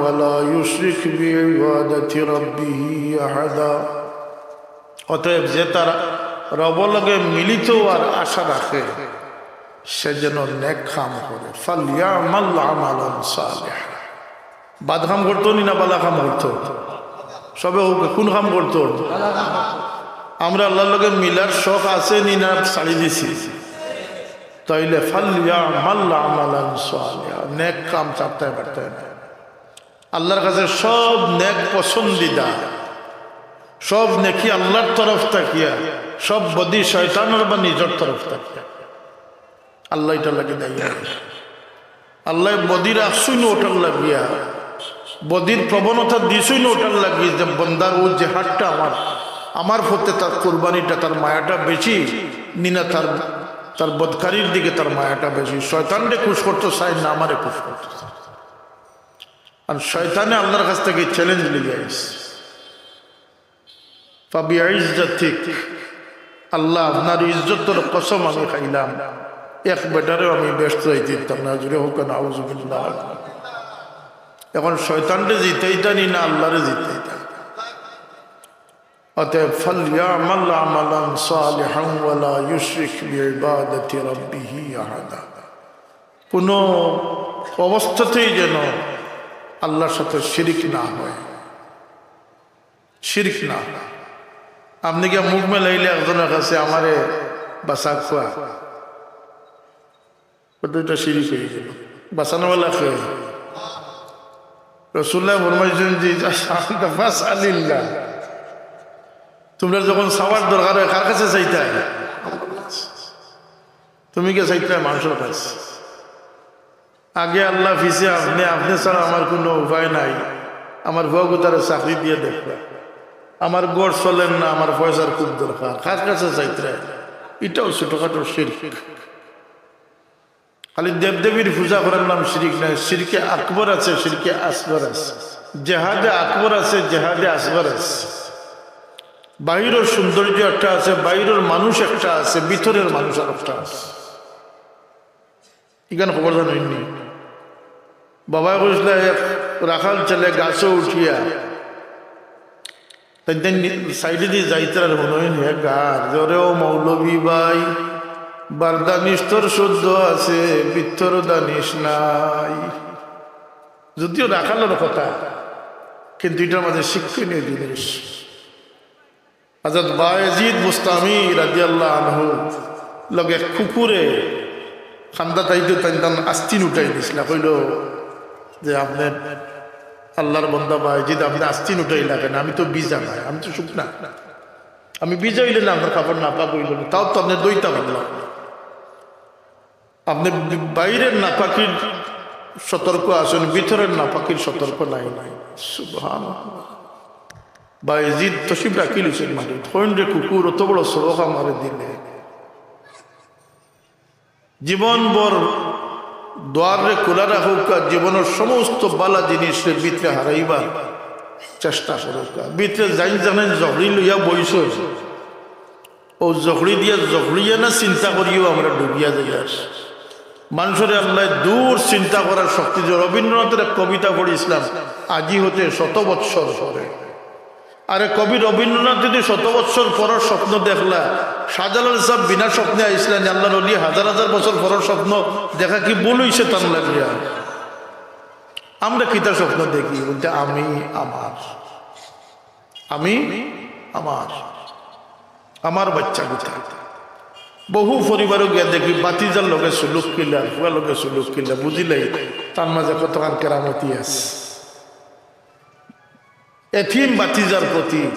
ولا يشرك بعبادة ربه أحدا। অতএব যে তার রব লগে মিলিত অওয়ার আশা রাখে, সে যেন নেক কাম করে। فليعمل عملا صالحا। বাদ কাম করতো নি না বালা কাম করতো? সবে কউক্কা, কোন কাম করতো? আমরা আল্লাহর লগে মিলার শখ আছে নি না ছাড়ি দিছি? তাইলে فليعمل عملا صالحا, নেক কাম ছাড়তায় পারতায় না। আল্লাহর কাছে সব নেক পছন্দিদা, সব নেকি আল্লাহর তরফ থাকিয়া, সব বদি শয়তানর বা নিজর তরফ থাকিয়া। আল্লাহ ইটার লাগি দায়ী নায়। আল্লায় বদি রাখছইন অটার লাগিয়া, বদির প্রবণতা দিছইন অটার লাগি যে বন্দার অউ জেহাদটা আমার, আমার পথে তার কুরবানিটা, তার মায়াটা বেশি, নি না তার, তার বদকারির দিকে তার মায়াটা বেশি। শয়তানরে খুশ করতো চায় না, আমারে খুশ করতো চায়। আর শয়তানে আল্লাহর কাছ থাকি challenge লইয়া আইছে। فبعزتك, আল্লাহ, আপনার ইজ্জতর কসম আমি খাইলাম, এক বেটারেও আমি বেহেশত যাইতে দিতাম না। জুরে কউক্কা, নাউজুবিল্লাহ। এখন শয়তানরে জিতাইতা নি না আল্লাহরে জিতাইতা? অতএব, فليعمل عملا صالحا ولا يشرك بعبادة ربه أحدا। কোনো অবস্থাতেই যেন আল্লাহর সাথে শিরিক না হয়। শিরিক না। আপনে গিয়া মুখ মেলাইলে একজনর কাছে, "আমারে বাঁচা খুয়া", ও তো ইটা শিরিক অইগেল। বাঁচানোওয়ালা কে? রাসূলুল্লাহ ফরমাইছইন যে, "ইযা সাআলতা ফাসআলিল্লাহ।" তুমরার যখন চাওয়ার দরকার অয়, কার কাছে চাইতায়? তুমি গিয়া চাইতায় মানষর কাছে। আগে আল্লা, পিছে আপনে, আপনে ছাড়া আমার কুনু উপায় নাই। আমার পুয়াগুতারে চাকরি দিয়া দেখবা, আমার ঘর চলের না, আমার পয়সার খুব দরকার, কার কাছে চাইতায়? ইটাও ছোটখাটো শিরক। খালি দেবদেবীর পূজা করার নাম শিরক নায়, শিরকে আকবর আছে, শিরকে আসগর আছে, জেহাদে আকবর আছে, জেহাদে আসগর আছে। বাইরর সৌন্দর্য একটা আছে, বাইরর মানুষ একটা আছে, ভিতরের মানুষ আর একটা আছে। ইখান খবর জানইননি? বাবায় কইছলা, এক রাখাল ছেলে গাছো উঠিয়া তাইন তাইন সাইডেদি যাইতারা, হুনইন হে গার, "ওরে ও মৌলভী ভাই, বারদানিশ তোর শুদ্ধ আছে, ভিতর দানিশ নাই।" যদিও রাখালর কথা, কিন্তু ইটার মাঝে শিক্ষণীয় জিনিস। হযরত বায়েজিদ বুস্তামি রাদিয়াল্লাহু আনহু লগে কুকুরে কান্দাত আইতে তাইন তান আস্তিন উঠাই দিছলা, কইলো যে, "আপনে আল্লার বন্দা বায়েজিদ, আপনে আস্তিন উঠাইলা কেনে? আমি তো ভিজা নায়, আমি তো শুকনা। আমি ভিজা অইলে না আপনার কাপড় নাপাক অইলো না, তাও তো আপনে ধইতা পারলা।" আপনে বাইরের নাপাকির সতর্ক আছইন, ভিতরের নাপাকির সতর্ক নাই। সুবহানাল্লাহ। বায়েজিদ তশরিফ রাখিলিছইন মাটিত। কইন, "রে কুকুর, অত বড় সবক আমারে দিলে।" জীবন ভর দুয়াররে খোলা রাখউক্কা, জীবনর সমস্ত বালা জিনিসরে ভিতরে হারাইবার চেষ্টা করউক্কা। ভিতরে যাইন যেখান জখড়ি লইয়া বইছইন, অউ জখড়ি দিয়া জখড়িয়া না চিন্তা করিও আমরা ডুবিয়া যাইয়ার। মানষরে আল্লায় দূর চিন্তা করার শক্তি দিছইন। রবীন্দ্রনাথর এক কবিতা পড়ছিলাম, "আজি হতে শত বৎসর পরে।" আরে কবি রবীন্দ্রনাথ যদি শত বৎসর পরর স্বপ্ন দেখলা, শাহজালাল সাব বিনা স্বপ্নে আইছলা নি? আল্লার অলি হাজার হাজার বছর পরর স্বপ্ন দেখা কি ভুল অইছে তান লাগিয়া? আমরা কিতা স্বপ্ন দেখি? বলতে, "আমি আমার, আমি আমার, আমার বাচ্চাগুতা।" বহু পরিবারো গিয়া দেখি, ভাতিজার লগে সুলুক কিলা, পুয়ার লগে সুলুক কিলা, বুঝিলাই তার মাঝে কতখান কেরামতি আছে। এতিম ভাতিজার প্রতি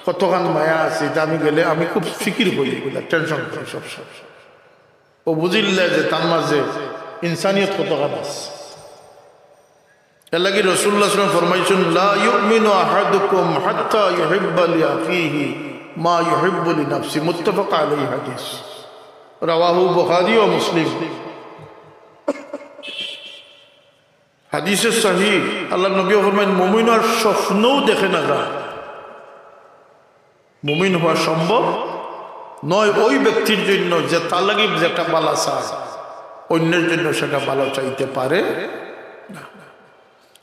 কতখান মায়া আছে, ইটা আমি গেলে আমি খুব ফিকির করি, বুঝলা, টেনশন করি সব সব। অউ বুঝিলা যে তার মাঝে ইনসানিয়ত কতখান আছে। এরলাগি রাসূলুল্লাহ সাল্লাল্লাহু আলাইহি ওয়াসাল্লাম ফরমাইছইন, "লা ইউমিনু আহাদুকুম হাত্তা ইউহিব্বা লিআখিহি মা ইউহিব্বু লিনাফসি।" মুত্তাফাক আলাইহি হাদিস। রাওয়াহু বুখারী ওয়া মুসলিম। হাদিসে সহিহ, আল্লার নবীয়ে ফরমাইন, "মুমিন আর স্বপ্নও দেখে না যায়।" মুমিন হওয়া সম্ভব নয় ওই ব্যক্তির জন্য যে তার লাগি যেটা বালা চায়, অন্যের জন্য সেটা বালা চাইতে পারে না।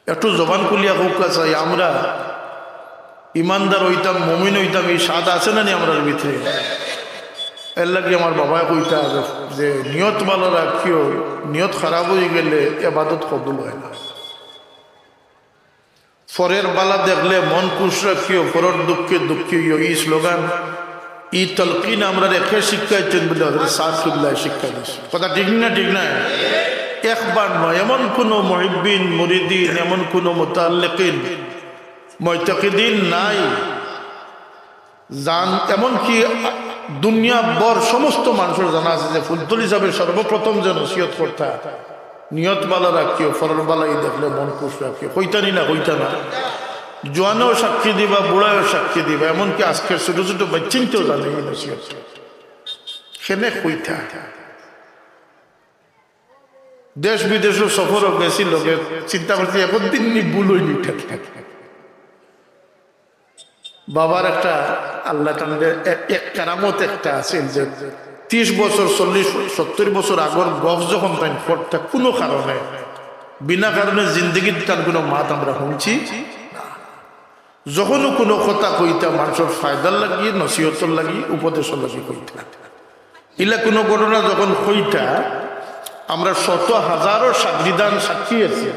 একটু জবান খুলিয়া কউক্কা চাই, আমরা ইমানদার অইতাম, মুমিন অইতাম, ই স্বাদ আছে না নি আমরার ভিতরে? এরলাগি আমার বাবায় কইতা যে নিয়ত বালা রাখিও, নিয়ত খারাপ অইগেলে এবাদত কবুল অয় না। পরর বালা দেখলে মন খুশ রাখিও, পরর দুঃখে দুঃখী অইও, ই স্লোগান, ই তলকিন আমরারে কে শিক্ষা দিছইন বলে হযরত সাদ কিবলায় শিক্ষা দিছইন। কথা ঠিক না? ঠিক না? একবার নয়, এমন কুনু মুহিব্বিন, মুরিদিন, এমন কুনু মুতাআল্লিকিন, মুতাকিদিন নাই, যান, এমনকি দুনিয়া ভর সমস্ত মানষর জানা আছে যে ফুলতলি সাবে সর্বপ্রথম যে নসিহত করতা, "নিয়ত বালা রাখিও, পরর বালাই দেখলে মন খুশ রাখিও।" কইতা নি না? কইতা না? জোয়ানেও সাক্ষী দিবা, বুড়ায়ও সাক্ষী দিবা, এমনকি আজকের ছোট ছোট বাচ্চাইন্তেও জানে ই নসিহত। কেনে কইতা? দেশ বিদেশও সফরো গেছি লগে, চিন্তা করছি একদিন নি ভুল অইনি। বাবার একটা আল্লাহ তাআলার এক, এক কেরামত একটা আছিল যে ত্রিশ বছর, চল্লিশ, সত্তর বছর আগর গফ যখন তাইন করতা কুনু কারণে, বিনা কারণে জিন্দেগিত তান কুনু মাত আমরা হুনছি না। যখনও কুনু কথা কইতা মানষর ফায়দার লাগি, নসিহতর লাগি, উপদেশর লাগি কইতা। ইলা কুনু ঘটনা যখন কইতা, আমরা শত হাজারো সাক্ষীদান সাক্ষী আছি।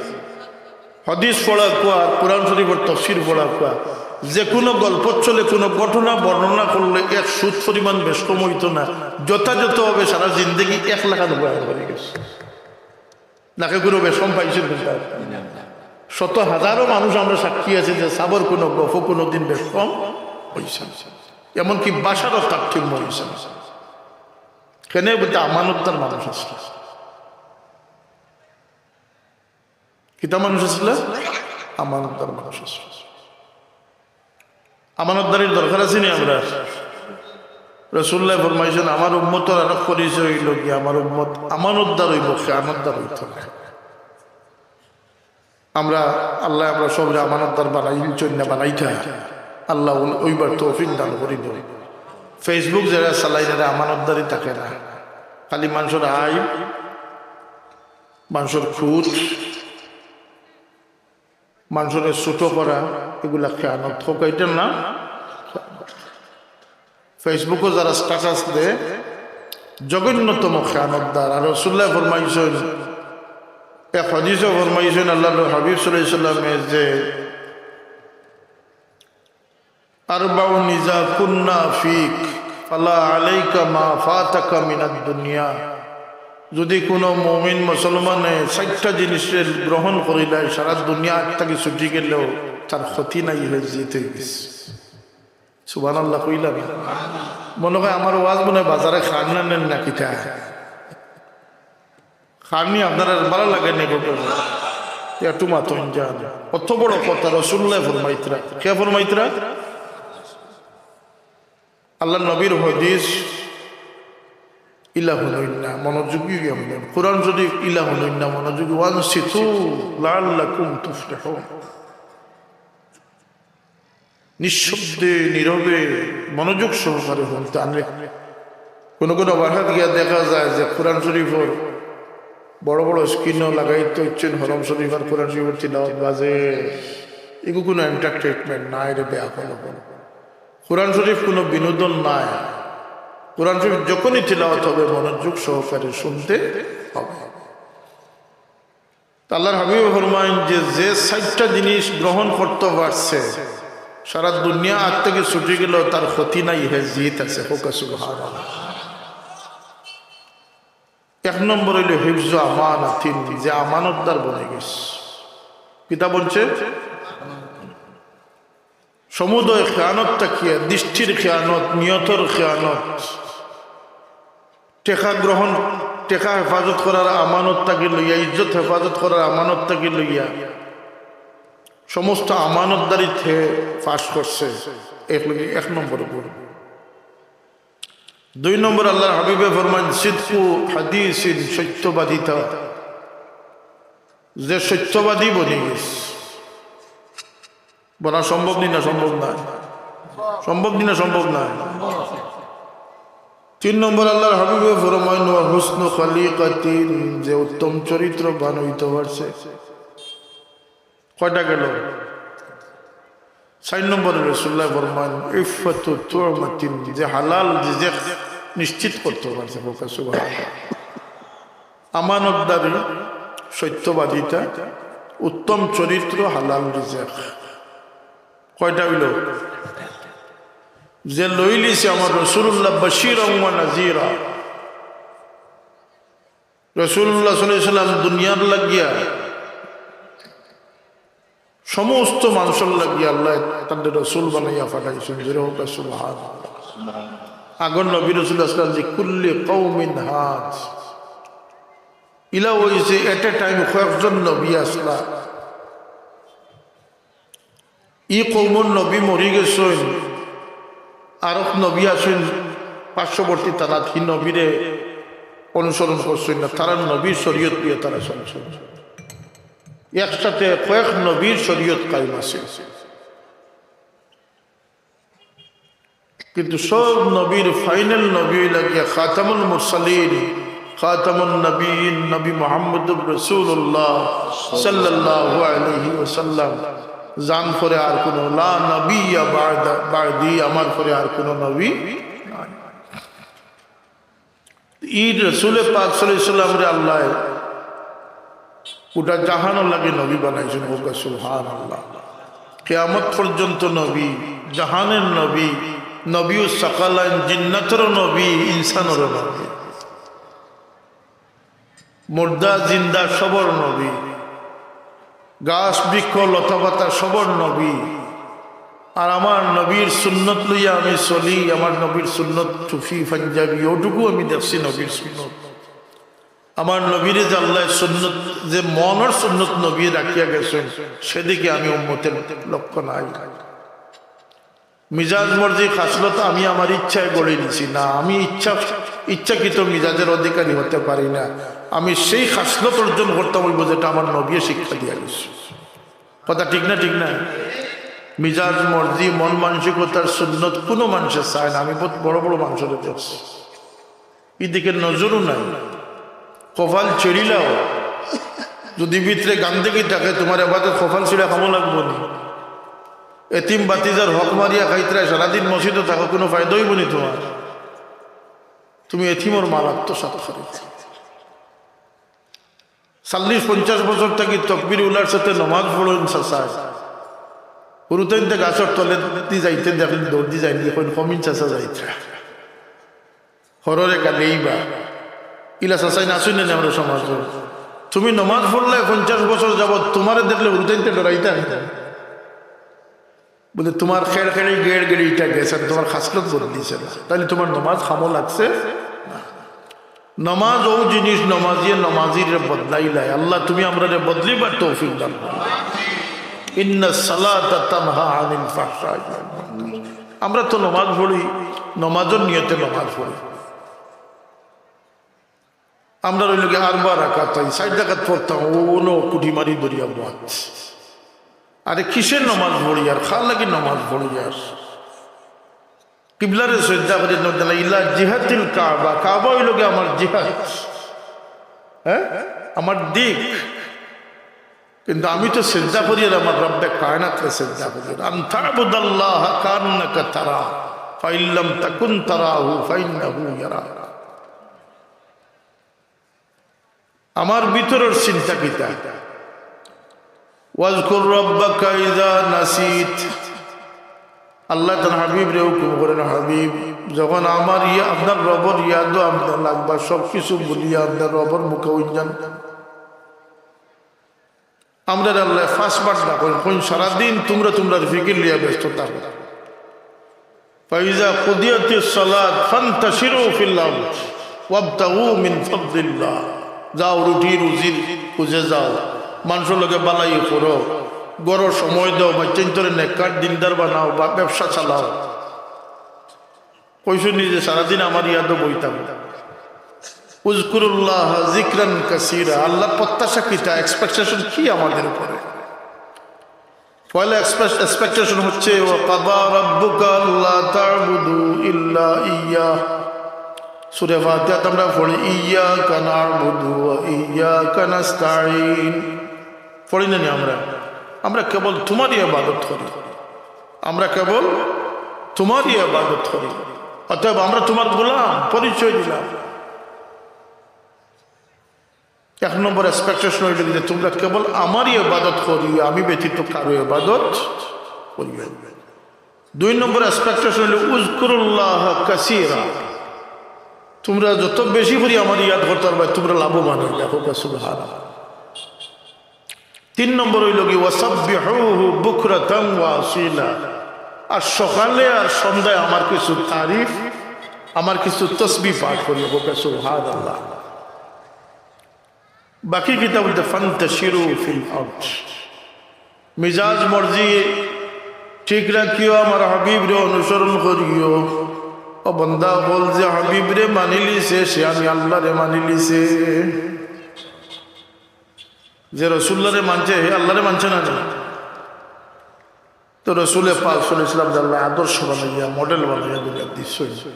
হাদিস পড়া কুয়া, কোরআন শরীফর তফসির পড়া কুয়া, যে কুনু গল্পর ছলে কুনু ঘটনা বর্ণনা করলে এক সুত পরিমাণ বেশকম অইতো না, যথাযথভাবে সারা জিন্দেগি এক লাখান বয়ান করি গেছে। নাকি কুনু বেশকম পাইছইন কুনটা? শত হাজারো মানুষ আমরা সাক্ষী আছি যে সাবর কুনু গফ কুনুদিন বেশকম অইছে না। এমনকি বাসারও তার ঠিক হয়েছে না। কেনে বলতে আমানতদার মানুষ আছে। কিতা মানুষ আছিল? আমানতদার মানুষ আছিল। আমানতদারির দরকার আছে নি আমরা? রাসূলুল্লাহ ফরমাইছেন, "আমার উম্মতর আরক পরিচয় অইলো কি, আমার উম্মত আমানতদার অইবো, খেয়ানতদার অইতো না।" আমরা, আল্লাহ আমরা সবরে আমানতদার বানাইছইন না বানাইতা, আল্লাহ অইবার তৌফিক দান করি দেন। Facebook যারা চালাইন, এরা আমানতদারি থাকে না, খালি মানষর আইব, মানষর খুঁত, মানষরে ছোট করা, এগুলা খেয়ানত। হোক, এটা না? Facebook-ও যারা status দেয়, জঘন্যতম খেয়ানতদার। আর রাসূলুল্লাহ ফরমাইছেন, এক হাদিসও ফরমাইছেন আল্লাহর হাবিব সাল্লাল্লাহু আলাইহি ওয়াসাল্লামে যে, "আরবাউন ইজা কুন্না ফিক, ফালা আলাইকা মা ফাতাকা মিনাদ দুনিয়া।" যদি কোনো মুমিন মুসলমানে চাইরটা জিনিসরে গ্রহণ করিলায়, সারা দুনিয়া থাকি ছুটি গেলেও তার ক্ষতি নাই, হে জিত অই গেছে। সুবহানাল্লাহ কইলা না? মনে হয় আমার ওয়াজ মনে হয় বাজারে খান না নেন না কিতা? খানি আপনার আর ভালা লাগে নি? একটু মাতইন যান। অত বড় কথা রাসূলুল্লাহ ফরমাইতরা। কে ফরমাইতরা? আল্লাহর নবীর হাদিস ইলা হুনইন না, মনোযোগী অইয়া হুনইন। কোরআন শরীফ ইলা হুনইন না, মনোযোগী। ওয়ানসিতু লাআল্লাকুম তুফলিহুন। নিঃশব্দে, নীরবে, মনোযোগ সহকারে হুনতে আনলে। কোনো কোনো বাসাত গিয়া দেখা যায় যে কোরআন শরীফর বড় বড় screen-ও লাগাইতে হচ্ছেন, হরম শরীফ আর কোরআন শরীফর তিলাওয়াত বাজে। এগু কোনো entertainment নায় রে, বেআক্কল অকল। কোরআন শরীফ কোনো বিনোদন নায়। কোরআন শরীফ যখনই তিলাওয়াত হবে, মনোযোগ সহকারে শুনতে হবে। তা আল্লাহর হাবিব ফরমাইন যে, যে চাইরটা জিনিস গ্রহণ করতে পারছে, সারা দুনিয়া আত থাকি ছুটি গেলেও তার ক্ষতি নাই, হে জিত আছে। হোক সুবহানাল্লাহ। এক নম্বর অইলো হিফজু আমানাতিন, যে আমানতদার বনি গেছে। কিতা বলছে? সমুদয় খেয়ানত থাকিয়া, দৃষ্টির খেয়ানত, নিয়তর খেয়ানত, টেকা গ্রহণ, টেকা হেফাজত করার আমানত থাকি লইয়া, ইজ্জত হেফাজত করার আমানত থাকি লইয়া, সমস্ত আমানতদারিত হে ফাঁস করছে। এক, এক নম্বর গুণ। দুই নম্বর, আল্লাহর হাবিবে ফরমাইন, "সিদকু হাদিসিন", সত্যবাদিতা। যে সত্যবাদী বনি গেছে, বলা সম্ভব নি না সম্ভব না? সম্ভব নি না সম্ভব না? তিন নম্বর, আল্লাহর হাবিবে ফরমাইন, "ওয়া হুসনু খালিকাতিন", যে উত্তম চরিত্রবান অইতে পারছে। কয়টা গেল? চাইর নম্বরে রাসূলুল্লাহ ফরমাইন, "ইফফাতু তুমাতিন", যে হালাল রিজিক নিশ্চিত করতে পারছে। হোক সুবহানাল্লাহ। আমানতদারি, সত্যবাদিতা, উত্তম চরিত্র, হালাল রিজিক। কয়টা অইলো? যে লইলিছে আমার রাসূলুল্লাহ বাশীরান ওয়া নাযীরা। রাসূলুল্লাহ সাল্লাল্লাহু আলাইহি ওয়াসাল্লাম দুনিয়ার লাগিয়া সমস্ত মানষর লাগিয়া আল্লাহ তানরে রাসূল বানাইয়া পাঠাইছইন। জোরে হোক সুবহানাল্লাহ। আগর নবী রাসূল আসলা, "লিকুল্লি কওমিন হাদ।" ইলা অইছে at a time কয়েকজন নবী আসলা। ই কওমর নবী মরি গেছইন, আরক নবী আছইন পার্শ্ববর্তী তারাত, হি নবীরে অনুসরণ করছইন না, তারার নবীর শরীয়ত লইয়া তারা চলছইন। একসাথে কয়েক নবীর শরীয়ত কায়েম আছে। কিন্তু সব নবীর final নবী অইলা গিয়া খাতামুল মুরসালিন, খাতামুন নবীন, নবী মুহাম্মদুর রাসূলুল্লাহ সাল্লাল্লাহু আলাইহি ওয়াসাল্লাম। যান পরে আর কোনো, লা নবিয়্যা বা'দা-, বা'দি, আমার পরে আর কোনো নবী নাই। ই রাসূলে পাক সাল্লাল্লাহু আলাইহি ওয়াসাল্লামরে আল্লাহ গোটা জাহানর লাগি নবী বানাইছইন। হোক সুবহানাল্লাহ। কিয়ামত পর্যন্ত নবী, জাহানের নবী, নবিয়ুস সাকালাইন, জিন্নাতরও নবী, ইনসানরও নবী। মুর্দা জিন্দা সবর নবী, গাছ বৃক্ষ লতা পাতা সবর নবী। আর আমার নবীর সুন্নত লইয়া আমি চলি, আমার নবীর সুন্নত টুপি পাঞ্জাবি, ওটুকু আমি দেখছি নবীর সুন্নত। আমার নবীরে যে আল্লায় সুন্নত, যে মনর সুন্নত নবী রাখিয়া গেছেন, সেদিকে আমি উম্মতের লক্ষ্য নাই। মিজাজ মর্জি খাসলত আমি আমার ইচ্ছায় গড়ে নিছি না, আমি ইচ্ছা, ইচ্ছাকৃত মিজাজের অধিকারী হতে পারি না। আমি সেই খাসলত অর্জন করতাম অইব যেটা আমার নবী শিক্ষা দিয়া গেছে। কথা ঠিক না? ঠিক না? মিজাজ মর্জি মন মানসিকতার সুন্নত কোনো মানুষে চায় না। আমি বহুত বড় বড় মানুষরে দেখছি, এদিকে নজরও নাই। কপাল ছেড়িলাও, যদি ভিতরে গান্দেগি থাকে, তোমার এবাদত কপাল ছিঁড়া খামো লাগবো নি? এতিম বাতিজার হক মারিয়া খাইতরায় সারাদিন মসজিদো থাকো, কোনো ফায়দা অইব নি তোমার? তুমি এতিমর মাল আত্মসাৎ করি। চল্লিশ পঞ্চাশ বছর থাকি তকবির উলার সাথে নমাজ পড়ইন চাচায়। হুরুতাইন্তে গাছর তলে দি যাইতে দেখলে দৌড় দি যাইন, কইন, "কমিন চাচা যাইতরা।" হররে গালেইবা। ইলা চাচাইন আছইন না নি আমরার সমাজো? তুমি নমাজ পড়লায় পঞ্চাশ বছর যাবত, তোমারে দেখলে হুরুতাইন্তে ডরাইতা নি? বলে, "তোমার খেড়খেড়ি গেড়গেড়ি ইটা গেছে, তোমার খাসলত বদলিছে না, তাইলে তোমার নমাজ খামো লাগছে না।" নমাজ ও জিনিস, নমাজিয়ে নমাজিরে বদলাইলায়। আল্লাহ, তুমি আমরারে বদলিবার তৌফিক দান করো। ইন্নাস সালাতা তানহা আনিল ফাহশাই ওয়াল মুনকার। আমরা তো নমাজ পড়ি, নমাজর নিয়তে নমাজ পড়ি। আমরা অইল গিয়া আরবা রাকাত, চাইর রাকাত পড়তাম, ও অনো কুঠি মারি ধরিয়া বওয়াত। আরে কিসের নমাজ পড়ি আর, কার লাগি নমাজ পড়ি আর? কিবলারে সজদা করি নজলা ইলা জিহাতিল কাবা, কাবা অইল গিয়া আমার জিহাদ, হ্যাঁ, আমার দিক। কিন্তু আমি তো সজদা করি আর আমার রব্বে কায়নাতরে সজদা করি। আন তা'বুদাল্লাহা কাআন্নাকা তারা, ফাইল্লাম তাকুন তারাহু ফাইন্নাহু ইয়ারাক। আমার ভিতরের চিন্তা কিতা? ওয়াজকুর রাব্বাকা ইযা নাসিত। আল্লাহ তান হাবিবরে হুকুম করেন, হাবিব, যখন আমার ইয়া-, আপনার রবর ইয়াদো আপনার লাগবা, সব কিছু ভুলিয়া আপনার রবর মুখে অইযান। আমরারে আল্লায় পাঁচবার ডাকইন, কইন, "সারাদিন তুমরা তুমরার ফিকির লইয়া ব্যস্ত থাকো।" ফাইজা কুদিয়াতিস সালাত ফান্তাশিরু ফিল আরদ ওয়াবতাগু মিন ফাদলিল্লাহ। যাও, রুটি রুজির খুঁজে যাও, মানষর লগে বালাই করো, ঘরো সময় দেও, বাচ্চাইন্তরে নেককার দিনদার বানাও, বা ব্যবসা চালাও। কইছইন নি যে সারাদিন আমার ইয়াদো বই থাকো। উযকুরুল্লাহা যিকরান কাসীরা। আল্লাহর প্রত্যাশা কিতা, expectation কি আমাদের উপরে? পয়লা এক্সপেক-, expectation হচ্ছে, "ওয়া কাদা রাব্বুকা আল্লা তা'বুদু ইল্লা ইয়্যাহ।" সূরা ফাতিহাত আমরা পড়ি, "ইয়াকা না'বুদু ওয়া ইয়াকা নাস্তাইন।" পড়ি না নি আমরা? আমরা কেবল তোমারই ইবাদত করি, আমরা কেবল তোমারই ইবাদত করি, অতএব আমরা তোমার গোলাম, পরিচয় দিলাম। এক নম্বর expectation অইল যে তোমরা কেবল আমারই ইবাদত করিও, আমি ব্যতীত কারো ইবাদত করিও না। দুই নম্বর expectation অইল উযকুরুল্লাহা কাসীরা, তোমরা যত বেশি করি আমার ইয়াদ করতায় পারবায়, তোমরা লাভবান অইবায়। কউক্কা সুবহানাল্লাহ। তিন নম্বর অইল কি, "ওয়াসাব্বিহুহু বুকরাতান ওয়া আসীলা।" আর সকালে আর সন্ধ্যায় আমার কিছু তারিফ, আমার কিছু তসবিহ পাঠ করিও। কউক্কা সুবহানাল্লাহ। বাকি কিতা বলতে, "ফান্তাশিরু ফিল আরদ।" মিজাজ মর্জি ঠিক রাখিও, আমার হাবিবরে অনুসরণ করিও। ও বান্দা অকল, যে হাবিবরে মানিলিছে, সে আমি আল্লাহরে মানিলিছে। যে রসুল্লাহরে মানছে, হে আল্লাহরে মানছে না? তো রসুলে পাক সাল্লাল্লাহু আলাইহি ওয়াসাল্লাম আল্লাহ আদর্শ বানাইয়া, model বানাইয়া দুনিয়াত দিছইন।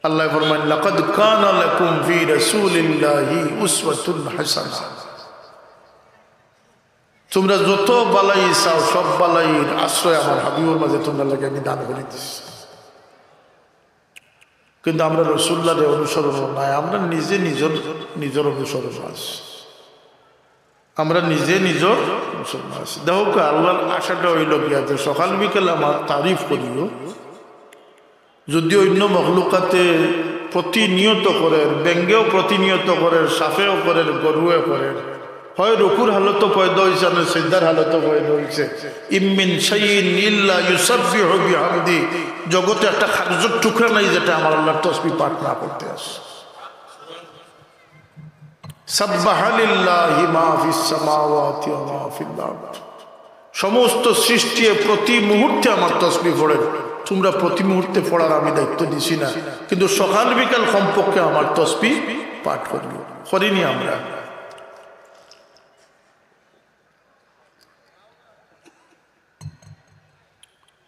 আল্লায় ফরমাইন, "লাকাদ কানা লাকুম ফি রাসূলিল্লাহি উসওয়াতুন হাসানাহ।" তোমরা যত বালাই চাও, সব বালাইর আশ্রয় আমার হাবিবর মাঝে তোমরার লাগি আমি দান করি দিছি। কিন্তু আমরা রসুল্লাহরে অনুসরণ নাই, আমরা নিজে নিজর, নিজর অনুসরণ আছি। আমরা নিজে নিজর অনুসরণ আছি। দেখউক্কা, আল্লাহর আশাটা অইল গিয়া যে সকাল বিকাল আমার তারিফ করিও। যদি অন্য মখলুকাতে প্রতিনিয়ত করের, ব্যাঙেও প্রতিনিয়ত করের, সাপেও করের, গরুয়ে করের, হয় রুকুর হালতো পয়দা অইছে, আর নয় সিজদার হালতো পয়দা অইছে। ইম মিন শাইইন ইল্লা ইউসাব্বিহু বিহামদি। জগতে একটা কাগজর টুকরা নাই যেটা আমার আল্লাহর তসবিহ পাঠ না করতে আছে। সাব্বাহা লিল্লাহি মা ফিস সামাওয়াতি ওয়া মা ফিল আরদ। সমস্ত সৃষ্টি প্রতি মুহূর্তে আমার তসবিহ পড়ে। তোমরা প্রতি মুহূর্তে পড়ার আমি দায়িত্ব দিছি না, কিন্তু সকাল বিকাল কমপক্ষে আমার তসবিহ পাঠ করিও। করিনি আমরা?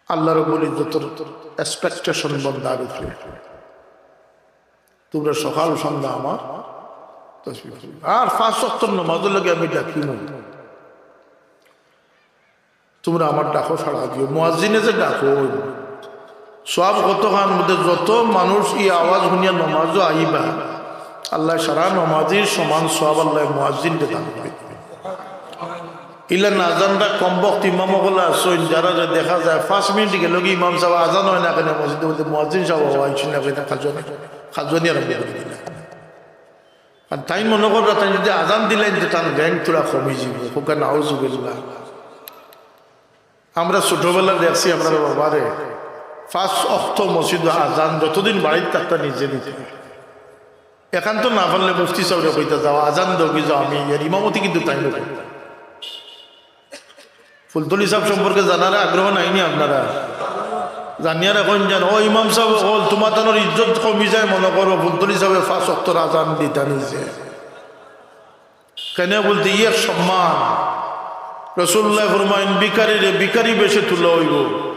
আল্লাহ রাব্বুল ইজ্জতর expectation বন্দার উপরে। তোমরা সকাল সন্ধ্যা আমার তসবিহ পড়ো। আর পাঁচ ওয়াক্তর নামাজর লাগি আমি ডাকি না। তোমরা আমার ডাকো সাড়া দিও। মুয়াজ্জিনে যে ডাকো, সওয়াব কতখান মধ্যে যত মানুষ ই আওয়াজ শুনিয়া নামাজো আইবা, আল্লাহ সারা নামাজির সমান সওয়াব আল্লাহ মুয়াজ্জিনরে দান করি দিবা। ইলা না জানরা কমবখত ইমাম অকল আছইন, যারা যে দেখা যায় পাঁচ মিনিট গেলেগি ইমাম সাব আজান অয় না কেনে মসজিদো, বলতে মুয়াজ্জিন সাব অয় না কেনে, কাজনে, কাজনে আরম্ভ করি দিলা। আর তাইন মনো কররা তাইন যদি আজান দিলাইন তে তান rank থুড়া কমি যিবো। কউক্কা নাউজুবিল্লাহ। আমরা ছোটবেলা দেখছি আমরার বাবারে পাঁচ ওয়াক্ত মসজিদো আজান যতদিন বাড়িত থাকতা নিজে দিতা। এখান তো না পারলে মুফতি সাবরে কইতা, "যাও আজান দেওগি যাও, আমি এর ইমামতি কিন্তু তাইন করতা।" ফুলতলি সাব সম্পর্কে জানার আগ্রহ নাই নি আপনারা? জানিয়া রাখইন যেন, ও ইমাম সাব অকল, তুমাতানর ইজ্জত কমি যায় মনো করো, ফুলতলি সাবে পাঁচ ওয়াক্তর আজান দিতা নিজে। কেনে বলতে, ইয়ে সম্মান। রাসূলুল্লাহ ফরমাইন, ভিখারিরে ভিখারি বেশে তুলা অইবো,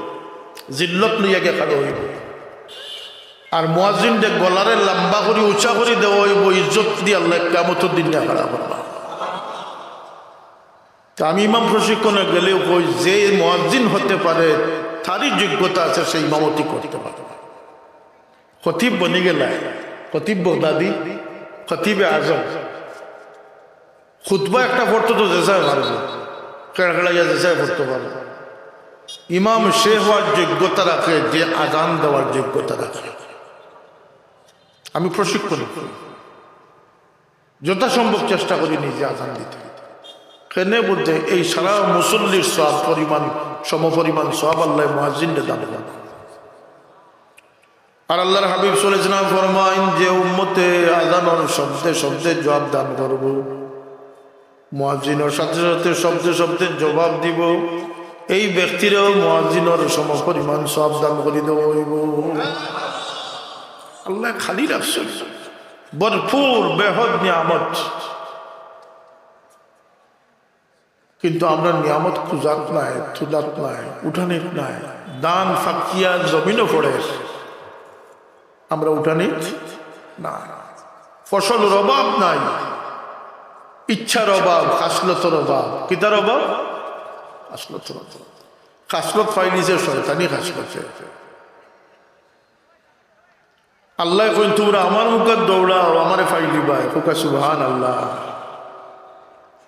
জিল্লত লইয়া গিয়া খাড়া অইবো। আর মুয়াজ্জিনরে গলারে লম্বা করি, উঁচা করি দেওয়া অইবো, ইজ্জত দি আল্লাহ কিয়ামতর দিন নিয়া খাড়া করবা। তে আমি ইমাম প্রশিক্ষণে গেলেও কই, যে মুয়াজ্জিন হতে পারে, তারই যোগ্যতা আছে, সে ইমামতি করতে পারে। খতিব বনি গেলায়, খতিব বগদাদি, খতিবে আজম। খুতবা একটা পড়তো তো যে যায় পারবো, কেড়কেড়াইয়া যে যায় পড়তো পারবো। ইমাম সে হওয়ার যোগ্যতা রাখে, যে আজান দেওয়ার যোগ্যতা রাখে। আমি প্রশিক্ষণ করি, যথাসম্ভব চেষ্টা করি নিজে আজান দিতে। কেনে বলতে, এই সারা মুসল্লির সওয়াব পরিমাণ, সমপরিমাণ সওয়াব আল্লাহ মুয়াজ্জিনরে দান করেন। আর আল্লাহর হাবিব সাল্লাল্লাহু আলাইহি ওয়াসাল্লাম ফরমাইন, যে উম্মতে আজানর শব্দে শব্দে জবাব দান করবো, মুয়াজ্জিনর সাথে সাথে শব্দে শব্দে জবাব দিবো, এই ব্যক্তিরেও মুয়াজ্জিনর সমপরিমাণ সওয়াব দান করি দেওয়া অইবো। আল্লাহ খালি রাখছইন ভরপুর বেহদ নিয়ামত। কিন্তু আমরা নিয়ামত খুজাত নাই, তুলাত নাই, উঠানিত নাই। ধান ফাকিয়া জমিনো পড়ের, আমরা উঠানিত নাই। ফসলর অভাব নাই, ইচ্ছার অভাব, খাসলতর অভাব। কিতার অভাব? খাসলতর অভাব। খাসলত পাইলিছে শয়তানি খাসলতে। আল্লায় কইন, তুমরা আমার মুখাত দৌড়াও, আমারে পাইলিবায়। কউক্কা সুবহানাল্লাহ।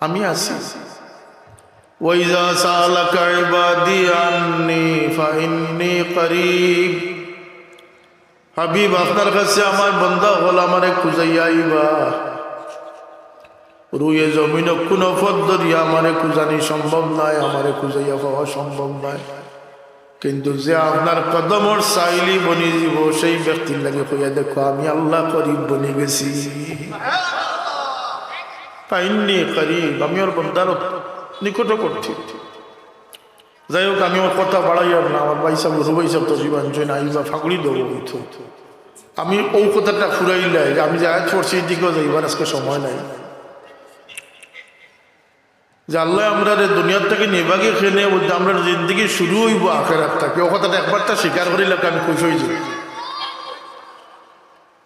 আমি আছি। وإذا سألك عبادي عني فإني قريب। হাবিব, আপনার কাছে আমার বান্দা অকল আমারে খুজাইয়া আইবা। রুয়ে জমিনো কুনো পথ ধরিয়া আমারে খুজানি সম্ভব নায়, আমারে খুজাইয়া পাওয়া সম্ভব নায়। কিন্তু যে আপনার কদমর ছাইলি বনি যিবো, সেই ব্যক্তির লাগি কইয়া দেখো, আমি আল্লাহ করিব বনি গেছি। فإني قريب, আমি ওর বন্দার নিকটবর্তী। যাই হোক, আমি ওর কথা বাড়াইয়ার না, আমার ভাইসাব, হুরু ভাইসাব তশরিফ আনছইন, আইবা ফাগুড়ি দেবো অইতো। আমি অউ কথাটা ফুরাইলাই, আমি যে আয়াত পড়ছি, এদিকেও যাইবার আজকে সময় নাই। যে আল্লায় আমরারে দুনিয়ার থাকি নিবাগি কেনে, বুঝতে আমরার জিন্দেগি শুরু অইবো আখেরাত থাকি। অউ কথাটা একবারতা স্বীকার করিলে আমি খুশি অইযিমু।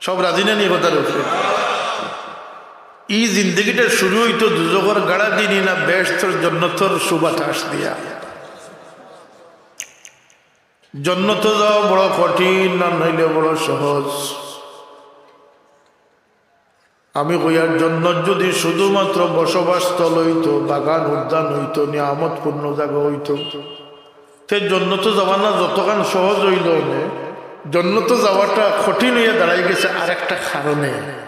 সব রাজি না নি কথার উপরে? ই জিন্দেগিটা শুরু অইতো দুজখর গাড়া দি নি না বেহেস্তর জন্নতর সুবাতাস দিয়া? জন্নতো যাওয়া বড় কঠিন, না নাইলে বড় সহজ। আমি কইয়ার, জন্নত যুদি শুধুমাত্র বসবাসস্থল অইতো, বাগান উদ্যান অইতো, নিয়ামতপূর্ণ জাগা অইতো, তে জন্নতো যাওয়া না যতখান সহজ অইলো অনে, জন্নতো যাওয়াটা কঠিন অইয়া দাঁড়াই গেছে আরেকটা কারণে।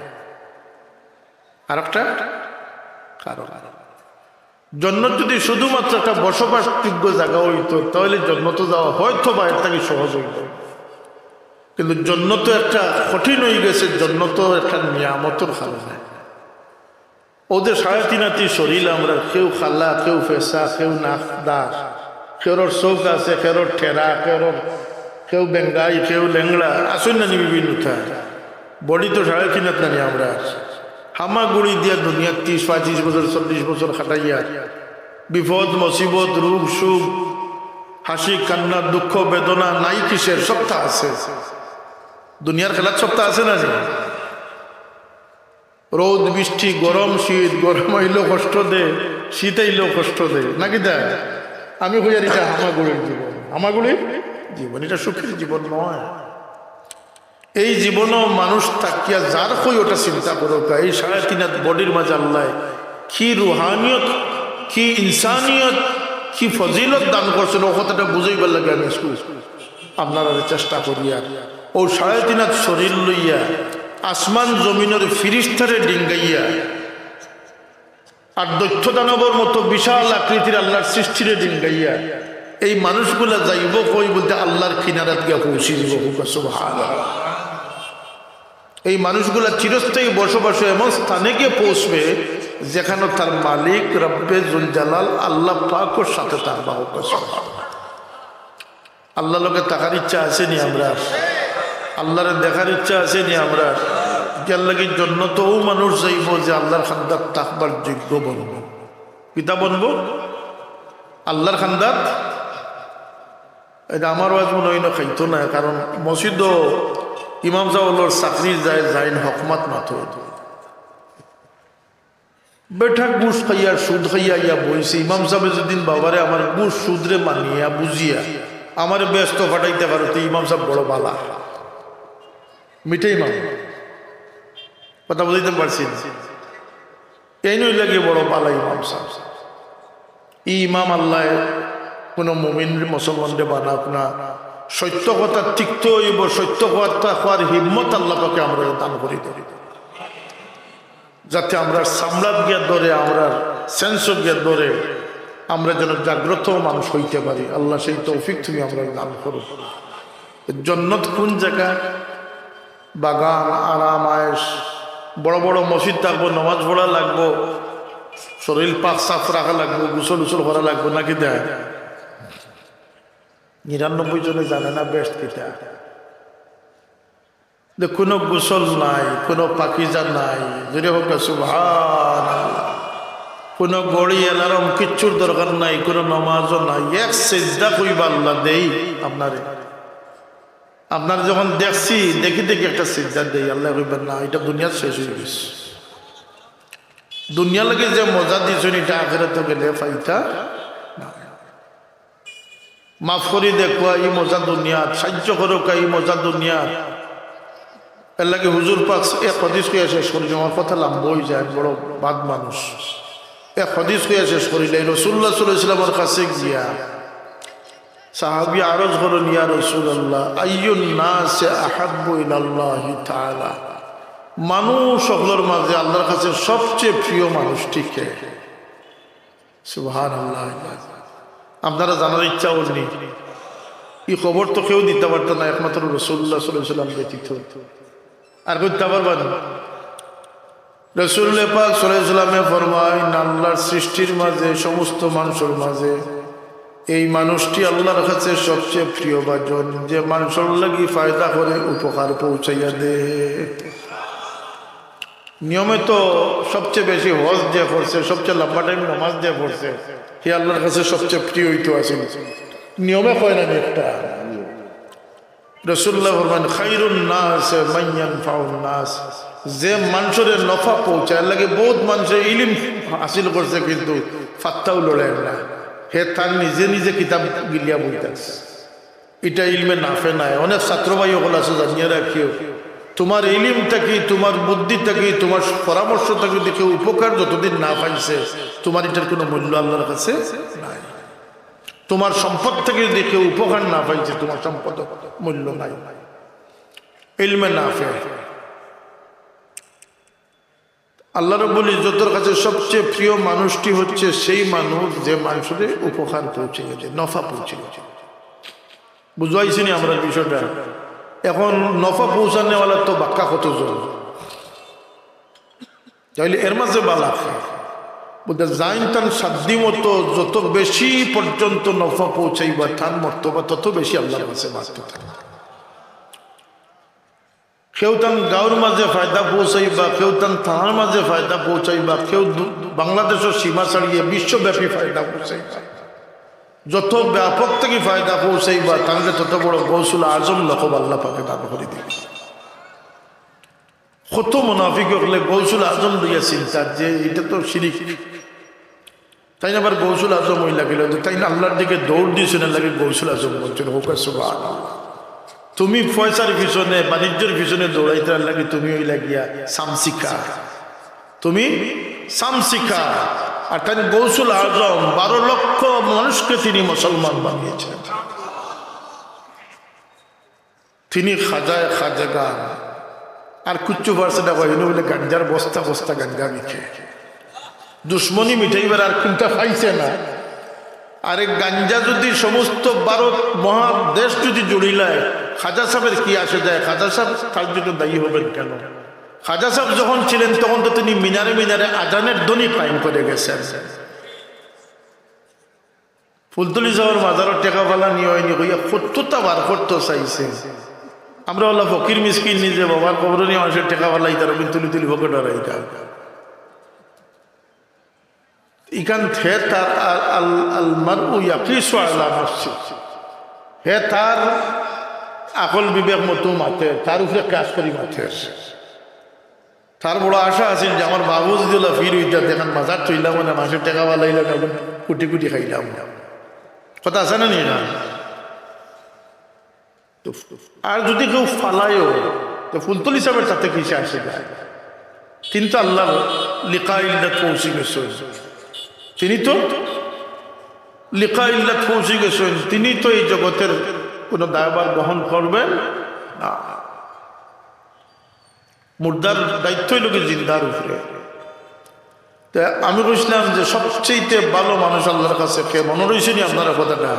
আরেকটা কারণ। জন্নত যদি শুধুমাত্র একটা বসবাসযোগ্য জাগা অইতো, তাইলে জন্নতো যাওয়া হয়তো বা এর থাকি সহজ অইতো, কিন্তু জন্নত একটা কঠিন অইগেছে, জন্নত একটা নিয়ামতর কারণে। অউ যে সাড়ে তিন আতি শরীর আমরার, কেউ কালা, কেউ ফেসা, কেউ নাকদার, কেউর চউখ আছে, কেউর ঠেরা, কেউর, কেউ বেঙ্গাই, কেউ লেংড়া, আছইন না নি বিভিন্নতা। Body তো সাড়ে তিন আত না নি আমরার। হামাগুড়ি দিয়া দুনিয়াত ত্রিশ, পঁয়ত্রিশ বছর, চল্লিশ বছর কাটাইয়া, বিপদ, মুসিবত, রোগ, শোক, হাসি, কান্না, দুঃখ, বেদনা নাই কিসের, সবতা আছে। দুনিয়ার খেলাত সবতা আছে না নি? রৌদ, বৃষ্টি, গরম, শীত, গরম আইলেও কষ্ট দে, শীত আইলেও কষ্ট দে, নাকি দে? আমি কইয়ার ইটা হামাগুড়ির জীবন, হামাগুড়ির জীবন, ইটা সুখের জীবন নয়। এই জীবনও মানুষ থাকিয়া যার কই ওটা চিন্তা করউক্কা, এই সাড়ে তিন আত bodyর মাঝে আল্লায় কি রুহানিয়ত, কি ইনসানিয়ত, কি ফজিলত দান করছইন, অউ কথাটা বুঝাইবার লাগি আমি একটু আপনারারে চেষ্টা করিয়ার। অউ সাড়ে তিন আত শরীর লইয়া আসমান জমিনর ফিরিস্তারে ডিঙ্গাইয়া আর দৈত্য দানবর মতো বিশাল আকৃতির আল্লার সৃষ্টিরে ডিঙ্গাইয়া এই মানুষগুলা যাইবো কই বলতে আল্লার কিনারাত গিয়া পৌঁছি যিবো। কউক্কা সুবহানাল্লাহ। এই মানুষগুলা চিরস্থায়ী বসবাসে এমন স্থানে গিয়া পৌঁছবে যেখানো তার মালিক রব্বে জুল জালাল আল্লাহ পাকর সাথে থাকবা। কউক্কা সুবহানাল্লাহ। আল্লার লগে থাকার ইচ্ছা আছে নি আমরার? আল্লারে দেখার ইচ্ছা আছে নি আমরার? এর লাগি জন্নতো অউ মানুষ যাইবো যে আল্লার কান্দাত থাকবার যোগ্য বনবো। কিতা বনবো? আল্লার কান্দাত। ইটা আমার ওয়াজ মনে অয় না খাইতো না, কারণ মসজিদো ইমাম সাব অকলর চাকরি যায়, যাইন হকমাত মাতো। বেটা ঘুষ খাইয়া, সুদ খাইয়া আইয়া বইছে। ইমাম সাবে যুদি বাবারে আমার ঘুষ সুদরে মানিয়া বুঝিয়া আমারে বেহেস্তো পাঠাইতা পারো, তে ইমাম সাব বড় বালা। মিঠা ইমাম। কথা বুঝাইতাম পারছি নি? এইন অইলা গি বড় বালা ইমাম সাব। ই ইমাম আল্লায় কুনু মুমিন মুসলমানরে বানাউক না, সত্য কথা তিক্ত অইবো, সত্য কথা কওয়ার হিম্মত আল্লাহ পাকে আমরারে দান করি দেউক। যাতে আমরার চামড়াত গিয়া ধরে, আমরার senseও গিয়া ধরে, আমরা যেন জাগ্রত মানুষ অইতে পারি। আল্লাহ সেই তৌফিক তুমি আমরারে দান করো। জন্নত কুন জাগা? বাগান, আরাম, আয়েশ, বড় বড় মসজিদ থাকবো, নমাজ পড়া লাগবো, শরীর পাক সাফ রাখা লাগবো, গোসল উসল করা লাগবো, নাকি দেয়? নিরানব্বই জনে জানে না বেহেস্ত কিতা। যে কুনু গোসল নাই, কুনু পাকিজা নাই, জোরে কউক্কা সুবহানাল্লাহ। কুনু ঘড়ি, alarm কিচ্ছুর দরকার নাই, কুনু নমাজও নাই। এক সিজদা কইবা, "আল্লাহ দেই আপনারে।" আপনারে যখন দেখছি, দেখি দেখি একটা সিজদা দেই, আল্লায় কইবা, "না, ইটা দুনিয়াত শেষ অইগেছে।" দুনিয়ার লাগি যে মজা দিছইন, ইটা আখেরাতো গেলে পাইতা না। মাফ করি দেখো, ই মজা দুনিয়াত, সাহায্য করো কা, ই মজা দুনিয়াত। এর লাগি হুজুর পাক এক হাদিস কইয়া শেষ করি, আমার কথা লম্বা অই যায়, বড় বাদ মানুষ। এক হাদিস কইয়া শেষ করি, এই রাসূলুল্লাহ সাল্লাল্লাহু আলাইহি ওয়াসাল্লামর কাছে গিয়া সাহাবী আরজ করইন, "ইয়া রাসূলুল্লাহ, আইয়ুন নাসি আহাব্বু ইলাল্লাহি তাআলা?" মানুষ অকলর মাঝে আল্লাহর কাছে সবচেয়ে প্রিয় মানুষটি কে? সুবহানাল্লাহ। আপনারা জানার ইচ্ছা অর নি? ই খবর তো কেউ দিতা পারতা না, একমাত্র রাসূলুল্লাহ সাল্লাল্লাহু আলাইহি ওয়াসাল্লাম ব্যতীত। আর কইতা পারবা নি? রাসূল পাক সাল্লাল্লাহু আলাইহি ওয়াসাল্লামে ফরমাইন, আল্লাহর সৃষ্টির মাঝে, সমস্ত মানুষর মাঝে এই মানুষটি আল্লাহর কাছে সবচেয়ে প্রিয়ভাজন, যে মানুষর লাগি ফায়দা করে, উপকার পৌঁছাইয়া দেয়। নিয়মে তো সবচেয়ে বেশি হজ যে করছে, সবচেয়ে লম্বা time নমাজ যে পড়ছে, হে আল্লাহর কাছে সবচেয়ে প্রিয় অইতো আছিল। নিয়মে কয় না নি একটা? রাসূলুল্লাহ ফরমাইন, "খায়রুন নাস মান ইয়ানফাউন নাস।" যে মানুষরে নফা পৌঁছায়, এর লাগি বউত মানুষে ইলিম হাসিল করছে, কিন্তু ফাত্তাও লড়ে না। হে তার নিজে নিজে কিতাব গিলিয়া বই থাকছে। ইটা ইলমে নাফে নায়। অনেক ছাত্র ভাই অকল আছো, জানিয়া রাখিও, তুমার ইলিম থাকি, তুমার বুদ্ধি থাকি, তুমার পরামর্শ থাকি যদি কেউ উপকার যতদিন না পাইছে, তুমার ইটার কুনু মূল্য আল্লাহর কাছে নাই। তুমার সম্পদ থাকি যদি কেউ উপকার না পাইছে, তুমার সম্পদ মূল্য নাই। ইলমে নাফে। আল্লাহ রব্বুল ইজ্জতর কাছে সবচেয়ে প্রিয় মানুষটি হচ্ছে সেই মানুষ যে মানুষরে উপকার পৌঁছে গেছে, নফা পৌঁছে গেছে। বুঝাইছি নি আমরা বিষয়টা? এখন নফা পৌঁছানেওয়ালা তো বাক্কা কতজন, তাইলে এর মাঝে বালা বলতে যাইন তান সাধ্য মতো যত বেশি পর্যন্ত নফা পৌঁছাইবা, তান মর্তবা তত বেশি আল্লাহর কাছে বাড়তে থাকে। কেউ তান গাঁওর মাঝে ফায়দা পৌঁছাইবা, কেউ তান থানার মাঝে ফায়দা পৌঁছাইবা, কেউ দু-, বাংলাদেশর সীমা ছাড়িয়ে বিশ্বব্যাপী ফায়দা পৌঁছাইবা। যত ব্যাপক থাকি ফায়দা পৌঁছাইবা, তানরে তত বড় গৌসুল আজম লকব আল্লাহ পাকে দান করি দিবা। কত মুনাফিক অকলে গৌসুল আজম লইয়া চিন্তা যে ইটা তো শিরিক। তাইন আবার গৌসুল আজম অই লাগিল যে তাইন আল্লাহর দিকে দৌড় দিছইন, এর লাগি গৌসুল আজম বনছইন। কউক্কা সুবহানাল্লাহ। তুমি পয়সার পিছনে, বাণিজ্যর পিছনে দৌড়াইতায়, এর লাগি তুমি অইলা গিয়া সামশিকার, তুমি সামশিকার। আর তাইন গৌসুল আজম, বারো লক্ষ মানুষকে তিনি মুসলমান বানিয়েছেন। তিনি খাজায়ে খাজেগান। আর কিচ্ছু পারছে না, কয়, ইনো বলে গাঞ্জার বস্তা বস্তা গাঞ্জা বিকে। দুশমনি মিটাইবার আর কুনটা পাইছে না। আরে গাঞ্জা যদি সমস্ত ভারত মহাদেশ যদি জুড়িলায়, খাজা সাহেবের কি আসে যায়? খাজা সাহেব তার জন্য দায়ী হবেন কেন? খাজা সাহেব যখন ছিলেন, তখন তো তিনি মিনারে মিনারে আজানের ধ্বনি কায়েম করে গেছেন। ফুলতলি সাহেবর মাজারো টেকা ফালানি অয়নি কইয়া কততা বার করতো চাইছে। আমরা অলা ফকির মিসকিন নি যে বাবার কবরো নি মানষে টেকা ফালাইতারা, তুলি তুলি পকেটো হারাইতারা। ইখান হে তার আল, আল, আল মারউ ইয়াকিসু আলা নাফসি। হে তার আকল বিবেক মতো মাতের, তার উপরে কিয়াস করি মাতের। তার বড় আশা আছিল যে আমার বাবু যদি অলা পীর অইতা, তে অখন মাজার থইলাম না, মানষে টেকা ফালাইলাম, অখন কুটি কুটি খাইলাম। কথা আছে না নি না? তো আর যদি কেউ ফালায়ও, তো ফুলতলি সাহেবের তাতে কিসে আসে যায়? তিনি তো আল্লাহর লিকা ইল্লাত পৌঁছি গেছইন। তিনি তো লিকা ইল্লাত পৌঁছি গেছইন। তিনি তো এই জগতের কোনো দায়ভার বহন করবেন না। মুর্দার দায়িত্ব অইলো কি জিন্দার উপরে। তে আমি কইছিলাম যে সবচেয়ে ভালো মানুষ আল্লাহর কাছে কে? মনো রইছে নি আপনারা কথাটা?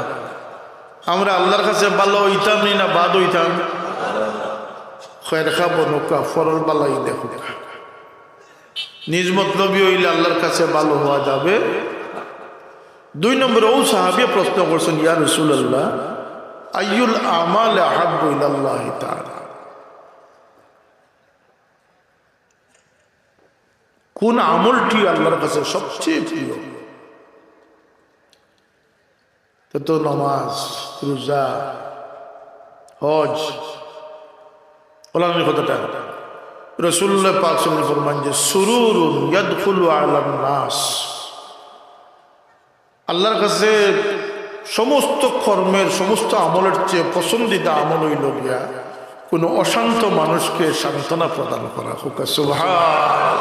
আমরা আল্লাহর কাছে ভালো অইতাম নি না বাদ অইতাম? খয়ের খা বনউক্কা, পরর ভালাই দেখউক্কা। নিজ মতলবি অইলে আল্লাহর কাছে ভালো হওয়া যাবে। দুই নম্বরে অউ সাহাবী প্রশ্ন করছইন, ইয়া রাসূলুল্লাহ, আইয়ুল আমালি আহাব্বু ইলাল্লাহি তাআলা? কোন আমলটি আল্লাহর কাছে সবচেয়ে প্রিয়? তে তো নামাজ, রোজা, হজ, অলার নি কথাটা। রাসূলুল্লাহ পাক সাল্লাল্লাহু আলাইহি ওয়াসাল্লাম ফরমান যে, সুরুরুন ইয়াদখুলু আলান নাস। আল্লাহর কাছে সমস্ত কর্মের, সমস্ত আমলের চেয়ে পছন্দিদা আমল অইলো গিয়া কোনো অশান্ত মানুষকে সান্ত্বনা প্রদান করা। কউক্কা সুবহান।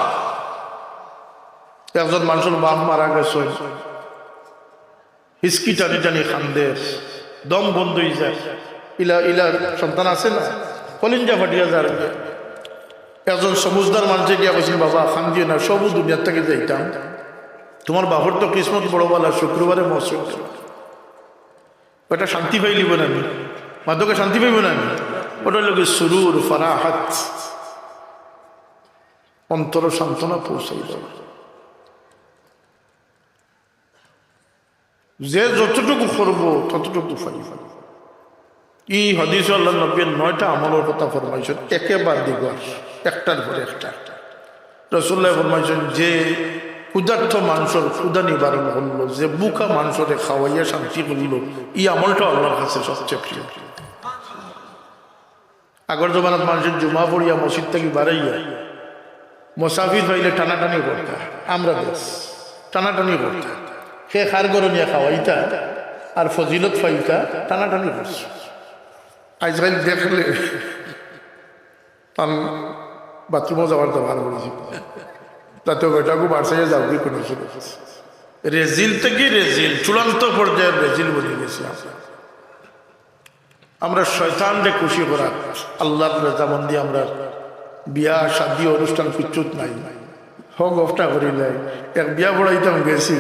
একজন মানষর বাপ মারা গেছে, হিচকি টানি টানি কান্দের, দম বন্ধ অই যায়। ইলা, ইলা সন্তান আছে না, কলিঞ্জা ফাটিয়া যার। একজন সমুজদার মানষে গিয়া কইছইন, বাবা, কান্দিও না, সবউ দুনিয়ার থাকি যাইতাম। তুমার বাপর তো কিসমত বড় ভালা, শুক্রবারে মসজিদ। অটা শান্তি পাইলিবো না নি? মাদকে শান্তি পাইবো না নি? অটা অইলো গি সুরুর, ফারাহাত, অন্তরো সান্ত্বনা পৌঁছাই দেওয়া। যে যতটুকু করবো, ততটুকু পাইবো। ই হাদিসো আল্লাহর নবীয়ে নয়টা আমলর কথা ফরমাইছইন, একেবারে দিগর, একটার পরে একটা। রাসূলুল্লাহ ফরমাইছইন, যে ক্ষুধার্ত মানষর ক্ষুধা নিবারণ করলো, যে ভুকা মানষরে খাওয়াইয়া শান্তি করলো, ই আমলটা আল্লাহর কাছে সবচেয়ে প্রিয়। আগর জমানাত মানষে জুমা পড়িয়া মসজিদ থাকি বারাইয়া মুসাফির পাইলে টানাটানি করতা, আমরা দেশ টানাটানি করতা, কে কার ঘরো নিয়া খাওয়াইতা আর ফজিলত পাইতা, টানাটানি করছে। আইজকাইল দেখলে তান বাথরুমো যাওয়ার দরকার পড়েছে, তাতে বেটাকে বাসায় যাওয়া কি কোনো সুযোগ আছে? রেজিল থাকি রেজিল, চূড়ান্ত পর্যায়ের রেজিল বনি গেছি আমরা। আমরা শয়তানরে খুশি করাত, আল্লাহর রেজামন্দি আমরা বিয়া, শাদী, অনুষ্ঠান কিচ্ছুত নাই। হক গফটা করিলাই। এক বিয়া পড়াইতাম গেছি,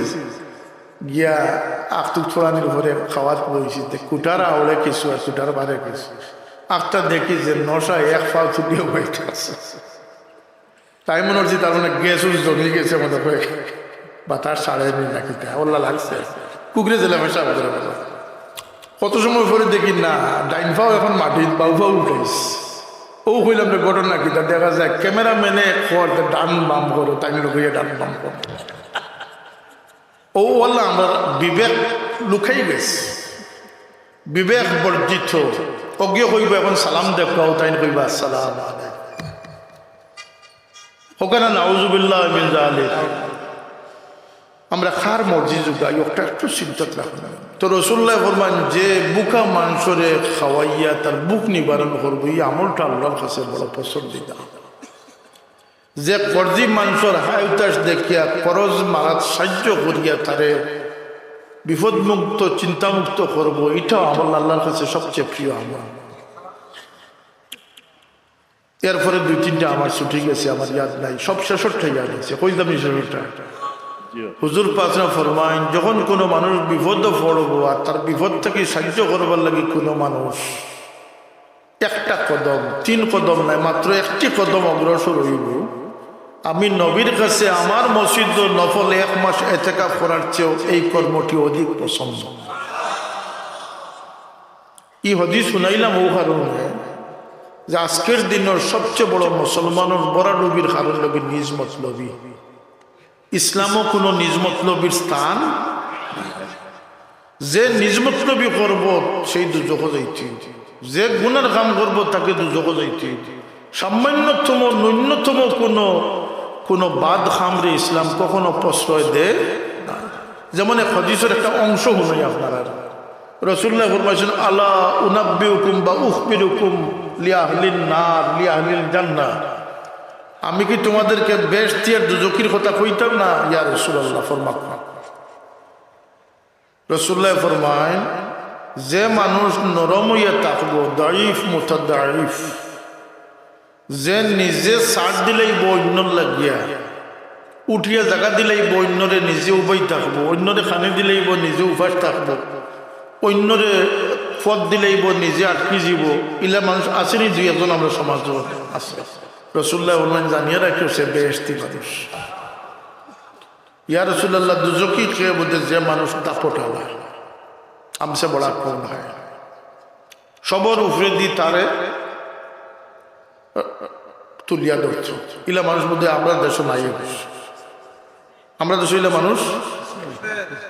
গিয়া আখতুক ফোড়ানির পরে খাওয়াত বইছি, তে কুটার আওড়ে কিছু আর কুটার বারে কিছু। আখটা দেখি যে নশায় এক ফাল ছুটিও বইতে আছে। তাই মনে হচ্ছে তার মানে গ্যাস উস জমি গেছে, মনে হয় বাতাস ছাড়েনি নাকি, তা ওল্লা লাগছে। কুকুরে জেলা পেশাব করে বলো। কত সময় পরে দেখি না, ডাইন ফাও এখন মাটিত, বাউ ফাও উঠাইস। ও কইলাম রে, ঘটনা কি? তা দেখা যায় ক্যামেরাম্যানে খোয়ার ডান বাম করো, তাই লোকে ডান বাম করো। ও আল্লাহ, আমরা বিবেক লুকাই গেছে, বিবেক বর্জিত। অজ্ঞ কইবা এখন সালাম দেখাও, তাই কইবা আসসালাম আলাইকুম। হোক না, নাউজুবিল্লাহ মিন জালিক। আমরা কার মর্জি জুগাই, ওটা একটু চিন্তাত রাখুন। তো রসুল্লাহ ফরমান, যে ভুকা মানষরে খাওয়াইয়া তার ভুক নিবারণ করবো, এই আমলটা আল্লাহর কাছে বড় পছন্দিদা। যে কর্জি মানষর হায় উতাস দেখিয়া করজ মারাত সাহায্য করিয়া তারে বিপদমুক্ত, চিন্তামুক্ত করবো, এটাও আমল আল্লাহর কাছে সবচেয়ে প্রিয় আমল। এরপরে দুই তিনটা আমার ছুটি গেছে, আমার ইয়াদ নাই, সব শেষরটা ইয়াদ আছে। কইতাম নি শেষরটা? হুজুর পাকরা ফরমাইন, যখন কোনো মানুষ বিপদে পড়বো আর তার বিপদ থাকি সাহায্য করবার লাগি কোনো মানুষ একটা কদম, তিন কদম নাই, মাত্র একটি কদম অগ্রসর হইব, আমি নবীর কাছে আমার মসজিদ নফল এক মাস এতেকাফ করার চেয়েও এই কর্মটি অধিক পছন্দ। এই হাদিস শুনাইলাম ও কারণে যে আজকের দিনের সবচেয়ে বড় মুসলমানের বড় ডুবির কারণ লাগি নিজ মতলবি। ইসলামও কোনো নিজ মতলবির স্থান। যে নিজ মতলবি করব, সেই দুজখো যাইতে। যে গুনার কাম করব, তাকে দুজখো যাইতে। সামান্যতম, ন্যূনতম কোনো, কোনো বাদ কামরে ইসলাম কখনো প্রশ্রয় দেয় না। যেমন এক হাদিসের একটা অংশ শুনাই আপনারা। রসুল্লাহ ফরমাইছেন, "আলা উনাব্বিউকুম বা উখবিরুকুম লিআহলিন নার, লিআহলিল জান্নাহ।" আমি কি তোমাদেরকে বেহেশতি আর দুজখির কথা কইতাম না? ইয়া রাসূলুল্লাহ, ফরমাক। রসুল্লাহ ফরমাইন, যে মানুষ নরম হইয়া থাকবো, দাইফ মুতাদাইফ, যে নিজে ছাড় দিলাইবো অন্যর লাগিয়া, উঠিয়া জাগা দিলাইবো অন্যরে, নিজে উবাই থাকবো, অন্যরে খানি দিলাইবো, নিজে উপাস থাকবো, অন্যরে পথ দিলাইবো, নিজে আটকি যিবো, ইলা মানুষ আছে নি দুই একজন আমরা সমাজো আছে। রসুল্লাহ ফরমাইন, জানিয়া রাখিও সে বেহেশতি মানুষ। ইয়া রাসূলুল্লাহ, দুজখি কে বুলে? যে মানুষ দাপট আলা, হামসে বড়া কৌন হ্যায়? সবর উপরেদি তারে তুলিয়া ধরতো। ইলা মানুষ বুলে আমরা দেশো নাই, আমরা দেশো ইলা মানুষ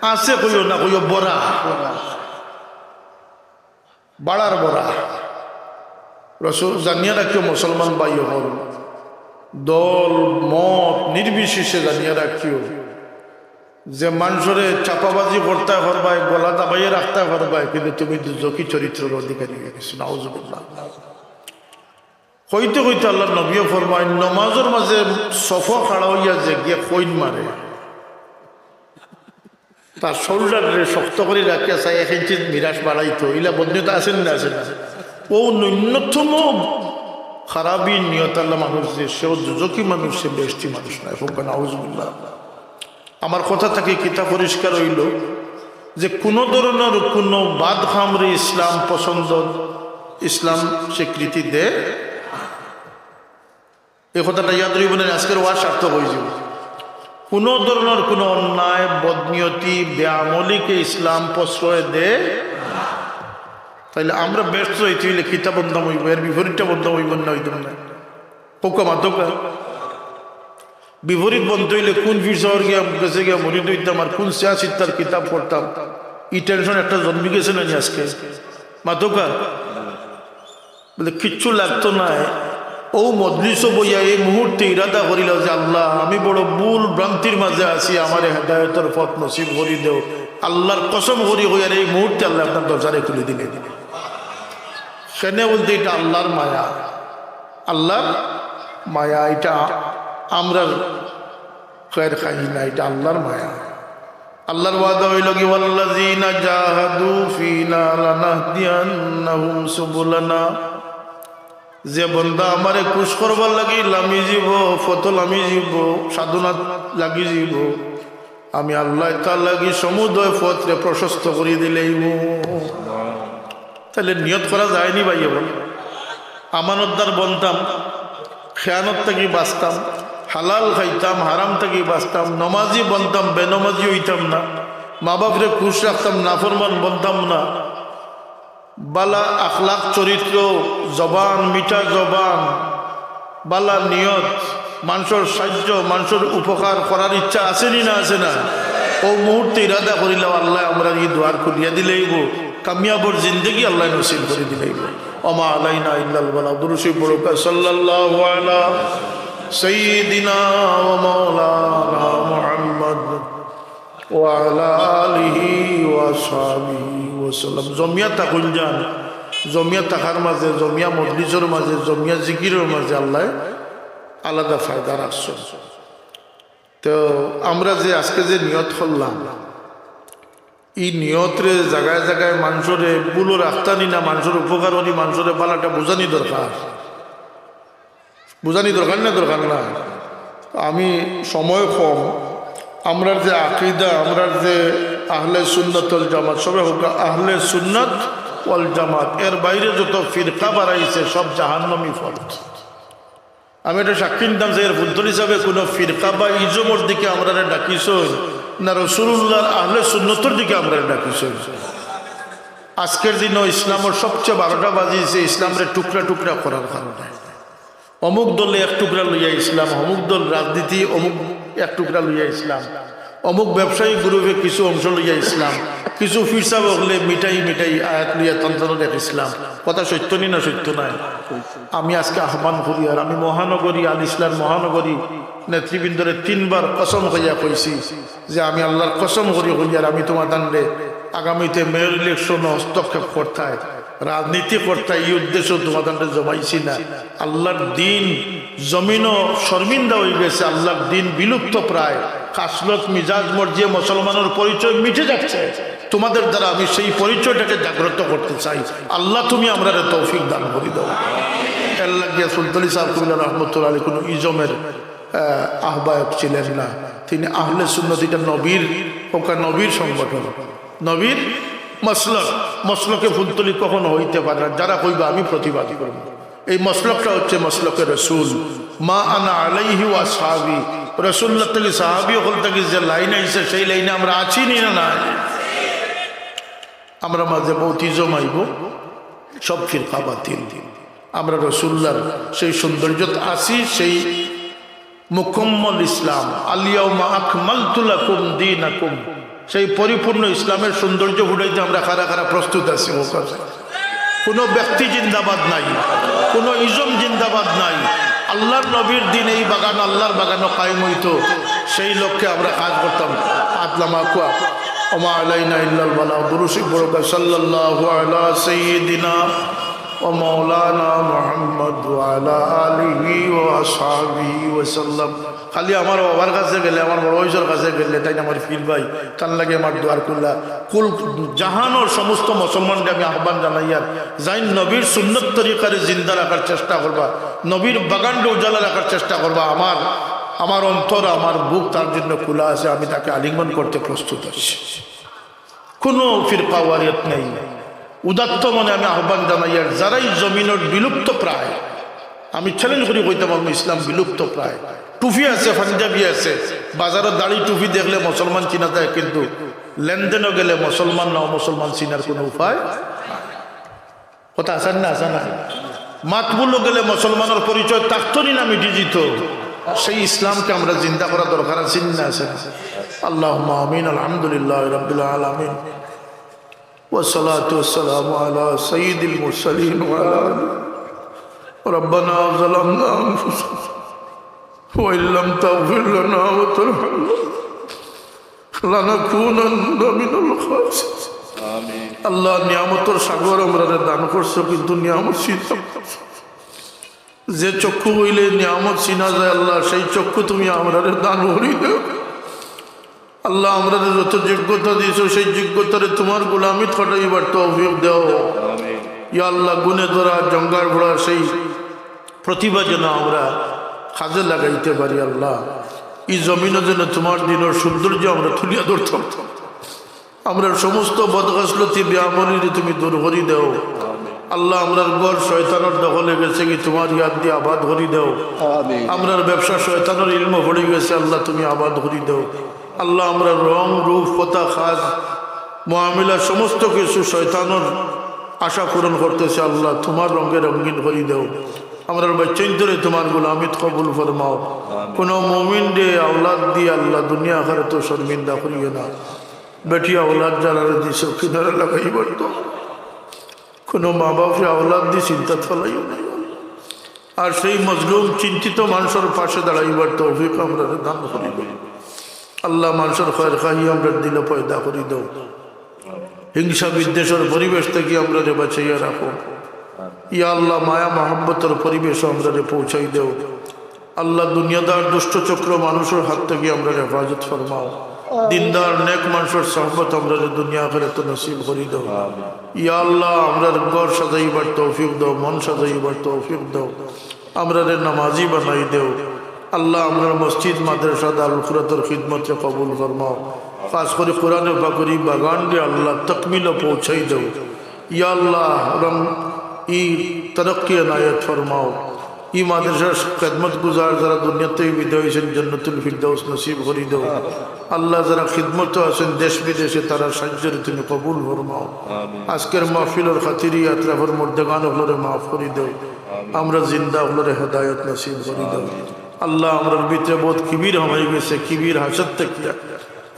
আছে, কইও না কইও, বড়া। বাড়ার বড়া। রসুল, জানিয়া রাখিও মুসলমান ভাই অকল, দল মত নির্বিশেষে জানিয়া রাখিও, যে মানষরে চাপাবাজি করতায় পারবায়, গলা দাবাইয়া রাখতায় পারবায়, কিন্তু তুমি দুজখি চরিত্রর অধিকারী হইয়া গেছো। নাউজুবিল্লাহ। কইতে কইতে আল্লাহর নবীয়ে ফরমাইন, নমাজর মাঝে সফো খাড়া হইয়া যে গিয়া কইন মারে, তার শোল্ডাররে শক্ত করি রাখিয়া চায় এক ইঞ্চি মিরাজ বাড়াইতো, ইলা বদনিয়ত আছে নি না আছে না? ও ন্যূনতম খারাপি নিয়ত আলা মানুষ যে, সেও দুজখি মানুষ, সে বেহেশতি মানুষ নায়। কউক্কা নাউজুবিল্লাহ। আমার কথা থাকি কিতা পরিষ্কার হইল যে কোনো ধরনের কোনো বাদ কামরে ইসলাম পছন্দ, ইসলাম স্বীকৃতি দেয়। এই কথাটা ইয়াদ রইব না, আজকের ওয়াজ সার্থক হয়ে যাবে। কোনো ধরনের কোনো অন্যায়, বদনিয়তি, বেআমলিকে ইসলাম প্রশ্রয় দেয় না। তাইলে আমরা বেহেশত যাইতে হইলে কিতা বন্দাম হইব, এর বিপরীতটা বন্দাম হইব না, হইতাম না? কউক্কা মাতউক্কা। বিপরীত বনতে হইলে কোন পীর সাহেবর গিয়া, গেছে গিয়া মুরিদ হইতাম আর কোন সিয়াসিত্তার কিতাব পড়তাম, এই টেনশন একটা জন্মি গেছে না নি আজকে? মাতউক্কা। বলে, "কিচ্ছু লাগতো নায়।" ও মজলিসো বইয়া এই মুহূর্তে ইরাদা করিলাও যে, "আল্লাহ, আমি বড় ভুল ভ্রান্তির মাঝে আছি, আমারে হেদায়েতর পথ নসিব করি দেও।" আল্লাহর কসম করি কইয়ার এই মুহূর্তে আল্লাহ আপনার দরজারে খুলি দিলে। কেনে বলতে, এটা আল্লাহর মায়া, আল্লাহর মায়া, এটা আমরার খায়ের খাই না, এটা আল্লাহর মায়া। আল্লাহর ওয়াদা হইল কি, "ওয়াল্লাযীনা জাহাদু ফীনা লানাহদিয়ান্নাহুম সুবুলানা।" যে বন্দা আমারে খুশ করবার লাগি লামি যিবো, পথো লামি যিবো, সাধনাত লাগি যিবো, আমি আল্লায় তার লাগি সমুদয় পথরে প্রশস্ত করি দিলাইমু। তাইলে নিয়ত করা যায়নি ভাই? বল, আমানতদার বনতাম, খেয়ানত থাকি বাঁচতাম, হালাল খাইতাম, হারাম থাকি বাঁচতাম, নমাজি বনতাম, বেনমাজি অইতাম না, মা বাপরে খুশ রাখতাম, নাফরমান বনতাম না, বালা আখলাক চরিত্র, জবান, মিঠা জবান, বালা নিয়ত, মানষর সাহায্য, মানষর উপকার করার ইচ্ছা আছে নি না আছে না? অউ মুহূর্তে ইরাদা করিলাও, আল্লায় আমরার ই দুয়ার খুলিয়া দিলাইবো, কামিয়াবর জিন্দেগি আল্লায় নসিব করি দিলাইবো। ওমা আলাইনা ইল্লাল বালাগ। দুরূদ শরীফ পড়ুক্কা, সাল্লাল্লাহু আলা সাইয়্যিদিনা ওয়া মাওলানা মুহাম্মদ ওয়া আলা আলিহি ওয়া সাহবিহি ওয়া সাল্লাম। জমিয়া থাকইন যান, জমিয়া থাকার মাঝে, জমিয়া মজলিসর মাঝে, জমিয়া জিকিরর মাঝে আল্লায় আলাদা ফায়দা রাখছইন। তো আমরা যে আজকে যে নিয়ত করলাম, ই নিয়তরে জাগায় জাগায় মানষরে ভুলো রাখতানি না, মানষর উপকার করি, মানষরে বালাটা বুঝানি দরকার। বুঝানি দরকার না, দরকার না? আমি সময় কম। আমরার যে আকিদা, আমরার যে আহলে সুন্নাত ওয়াল জামাত, সবে কউক্কা আহলে সুন্নাত ওয়াল জামাত, এর বাইরে যত ফিরকা বাড়াইছে সব জাহান্নামী ফল। আমি এটা সাক্ষী নিতাম যে এর ফুলতলি সাবে কোনো ফিরকা বা ইজমর দিকে আমরারে ডাকিছইন না, রসুলুল্লাহর আহলে সুন্নতর দিকে আমরারে ডাকিছইন। আজকের দিনও ইসলামর সবচেয়ে বারোটা বাজিছে ইসলামরে টুকরা টুকরা করার কারণে। অমুক দলে এক টুকরা লইয়া ইসলাম, অমুক দল রাজনীতি, অমুক এক টুকরা লইয়া ইসলাম, অমুক ব্যবসায়ী গ্রুপে কিছু অংশ লইয়া ইসলাম, কিছু ফিরসাব অকলে মিঠাই মিঠাই আয়াত লইয়া তন্ত্র এক ইসলাম। কথা সত্য নি না সত্য নায়? আমি আজকে আহ্বান করিয়ার আমি মহানগরী, আল ইসলাম মহানগরী নেতৃবৃন্দরে তিনবার কসম খাইয়া কইছি যে আমি আল্লাহর কসম করি কইয়ার আমি তোমাতানরে আগামীতে মেয়র ইলেকশনো হস্তক্ষেপ করতায়, রাজনীতি করতায়, ই উদ্দেশ্য তোমাতানরে জমাইছি না। আল্লাহর দিন জমিনো শর্মিন্দা অইগেছে, আল্লাহর দিন বিলুপ্ত প্রায়। খাসলত, মিজাজ, মর্জি, মুসলমানর পরিচয় মিটে যাচ্ছে। তোমাদের দ্বারা আমি সেই পরিচয়টাকে জাগ্রত করতে চাই। আল্লাহ, তুমি আমরারে তৌফিক দান করি দাও। এর লাগিয়া ফুলতলি সাব কিবলা রহমতুল্লাহ আলাইহি কোনো ইজমের, আহ, আহ্বায়ক ছিলেন না। তিনি আহলে সুন্নত, এটা নবীর, ওকা নবীর সংগঠন, নবীর মসলক। মসলকে ফুলতলি কখনো হইতে পারে না। যারা কইবা আমি প্রতিবাদ করব। এই মসলকটা হচ্ছে মসলকে রসুল, মা আনা আলাইহি ওয়া আসহাবি। রসুল্লাহ থাকি সাহাবি অকল থাকি যে লাইন আইছে সেই লাইনে আমরা আছি নি না নাই? আমরা মাঝে বহুত ইজম আইব, সব ফিরকা বাতিল। আমরা রসুল্লাহর সেই সৌন্দর্যত আছি, সেই মুকম্মল ইসলাম, আল ইয়াউমা আকমালতু লাকুম দীনাকুম, সেই পরিপূর্ণ ইসলামের সৌন্দর্য ফুটাইতে আমরা খাড়া খাড়া প্রস্তুত আছি। কোনো ব্যক্তি জিন্দাবাদ নাই, কোনো ইজম জিন্দাবাদ নাই। আল্লাহর নবীর দিন এই বাগান আল্লাহর বাগানো কায়েম হইতো, সেই লক্ষ্যে আমরা কাজ করতাম। আতলামা কুয়া, ওমা আলাইনা ইল্লাল বালাগ। দুরূদ শরীফ পড়ুক্কা, সাল্লাল্লাহু আলা সাইয়্যিদিনা ওয়া মাওলানা মুহাম্মদ ওয়া আলা আলিহি ওয়া আসহাবিহি ওয়া সাল্লাম। খালি আমার বাবার কাছে গেলে, আমার বড় ভাইর কাছে গেলে, তাইন আমার পীর ভাই, তান লাগি আমার দুয়ার খুলা। কুল জাহানর সমস্ত মুসলমানরে আমি আহ্বান জানাইয়ার, যাইন নবীর সুন্নত তরিকারে জিন্দা রাখার চেষ্টা করবা, নবীর বাগানরে উজালা রাখার চেষ্টা করবা। আমার, আমার অন্তর, আমার বুক তার জন্য খোলা আছে, আমি তাকে আলিঙ্গন করতে প্রস্তুত আছি। কোনো ফিরকাওয়ারিয়ত নেই। উদাত্ত মনে আমি আহ্বান জানাইয়ার, যারাই জমিনর বিলুপ্ত প্রায়, আমি চ্যালেঞ্জ করি কইতাম পারমু, ইসলাম বিলুপ্ত প্রায়। টুপি আছে, পাঞ্জাবি আছে, বাজারো দাড়ি টুপি দেখলে মুসলমান চিনা যায়, কিন্তু লেনদেনো গেলে মুসলমান না অমুসলমান চিনার কোনো উপায় নাই। কথা আছে না, আছে না? মাতবুলো গেলে মুসলমানর পরিচয় থাকতো নি না মিটি যিতো? সেই ইসলামকে আমরা জিন্দা করা দরকার আছে নি না, আছে না? আল্লাহুম্মা আমিন। আলহামদুলিল্লাহি রাব্বিল আলামিন। والصلاة والسلام على سيد المرسلين وعلى آله. ربنا ظلمنا أنفسنا وإن لم تغفر لنا وترحمنا لنكونن من الخاسرين. আমিন। আল্লাহ, নিয়ামতর সাগর আমরারে দান করছো, কিন্তু নিয়ামত চিনতাম না। যে চক্ষু অইলে নিয়ামত চিনা যায়, আল্লাহ, সেই চক্ষু তুমি আমরারে দান করি দেও। আল্লাহ, আমরারে যত যোগ্যতা দিছো, সেই যোগ্যতারে তোমার গোলামিত খাটাইবার তৌফিক দেও। আমিন। ইয়া আল্লাহ, গুণে ধরা, জঙ্গার ভরা সেই প্রতিভা যেন আমরা কাজে লাগাইতে পারি। আল্লাহ, এই জমিনও যেন তোমার দ্বীনর সৌন্দর্য আমরা তুলিয়া ধরতাম। আমরার সমস্ত বদখসলতি বেআমলিরে তুমি দূর করি দেও। আল্লাহ, আমরার ঘর শয়তানর দখলে গেছেগি, তোমার ইয়াদ দি আবাদ করি দেও। আমিন। আমরার ব্যবসা শয়তানর ইলমো পড়ি গেছে, আল্লাহ তুমি আবাদ করি দেও। আল্লাহ, আমরার রং, রূপ, কথা, কাজ, মুআমিলা সমস্ত কিছু শয়তানর আশা পূরণ করতেছে, আল্লাহ তোমার রঙে রঙিন করি দেও। আমরার বাচ্চাইন্তরে তোমার গোলামিত কবুল ফরমাও। কোনো মুমিনরে আওলাদ দি আল্লাহ দুনিয়া আখেরাতো শর্মিন্দা করিও না। বেটি আওলাদ যারারে দিছো, কিনারা লাগাইবার তো। কোনো মা বাপরে আওলাদ দি চিন্তাত ফালাইও না। আর সেই মজলুম চিন্তিত মানুষর পাশে দাঁড়াইবার তৌফিক আমরারে দান করি দেও। আল্লাহ, মানুষর খয়ের খাহি আমরার দিলো পয়দা করি দেও। হিংসা বিদ্বেষর পরিবেশ থাকি আমরারে বাঁচাইয়া রাখো। ইয়া আল্লাহ, মায়া মহব্বতর পরিবেশ আমরারে পৌঁছাই দেও। আল্লাহ, দুনিয়াদার দুষ্ট চক্র মানুষর হাত থাকি আমরারে হেফাজত ফরমাও। দিনদার নেক মানুষর সহবত আমরারে দুনিয়া আখেরাতো নসিব করি দেও। ইয়া আল্লাহ, আমরার ঘর সাজাইবার তৌফিক দেও, মন সাজাইবার তৌফিক দেও, আমরারে নামাজি বানাই দেও। আল্লাহ, আমরার মসজিদ, মাদ্রাসা, দারুল কুরাতর খিদমতরে কবুল ফরমাও। খাস করি কোরআনে পাকর ই বাগানরে আল্লাহ তকমিলো পৌঁছাই দেও। ইয়া আল্লাহ, রং ই তরক্কি এনায়েত ফরমাও। ই মাদ্রাসার খেদমত গুজার যারা দুনিয়া থাকি বিদায় হইছেন, জান্নাতুল ফিরদাউস নসিব করি দেও। আল্লাহ, যারা খিদমতো আছেন দেশ বিদেশে, তারার সাহায্যরে তুমি কবুল ফরমাও। আজকের মাহফিলর খাতিরে আতরাফর মুর্দেগান অকলরে মাফ করি দেও। আমরা জিন্দা অকলরে হেদায়েত নসিব করি দেও। আল্লাহ, আমরার ভিতরে বহুত কিবির হামাই গেছে, কিবির হাসদ থাকিয়া,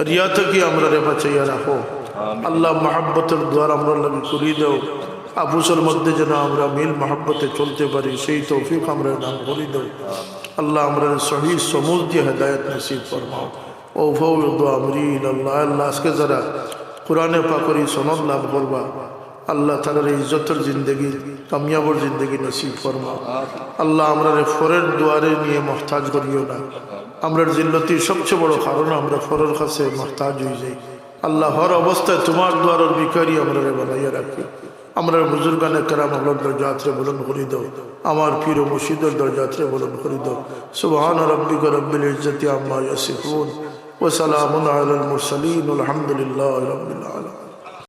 রিয়া থাকি আমরারে বাঁচাইয়া রাখো। আল্লাহ, মহব্বতর দুয়ার আমরার লাগি খুলি দেও। আফুসর মধ্যে যেন আমরা মিল মহব্বতে চলতে পারি, সেই তৌফিক আমরারে দান করি দেও। আল্লাহ, আমরারে সহি সমুজ দিয়া হেদায়েত নসিব ফরমাও। وأفوض أمري إلى الله। আল্লাহ, আজকে যারা কোরআনে পাকর ই সনদ লাভ করবা, আল্লাহ তাআলার ইজ্জতর জিন্দেগি, কামিয়াবর জিন্দেগি নসিব ফরমাও। আল্লাহ, আমরারে ফরের দুয়ারে নিয়ে মহতাজ করিও না। আমরার জিল্লতির সবচেয়ে বড় কারণ আমরা ফরের কাছে মহতাজ হই যাই। আল্লাহ, হর অবস্থায় তোমার দুয়ারর ভিখারি আমরারে বানাইয়া রাখো। আমরার বুজুর্গানে কেরাম অকলর দরজাতরে বুলন্দ করি দেও। আমার পীর ও মুর্শিদর দরজাতরে বুলন্দ করি দেও। سبحان ربك رب العزة عما يصفون وسلام على المرسلين والحمد لله رب العالمين।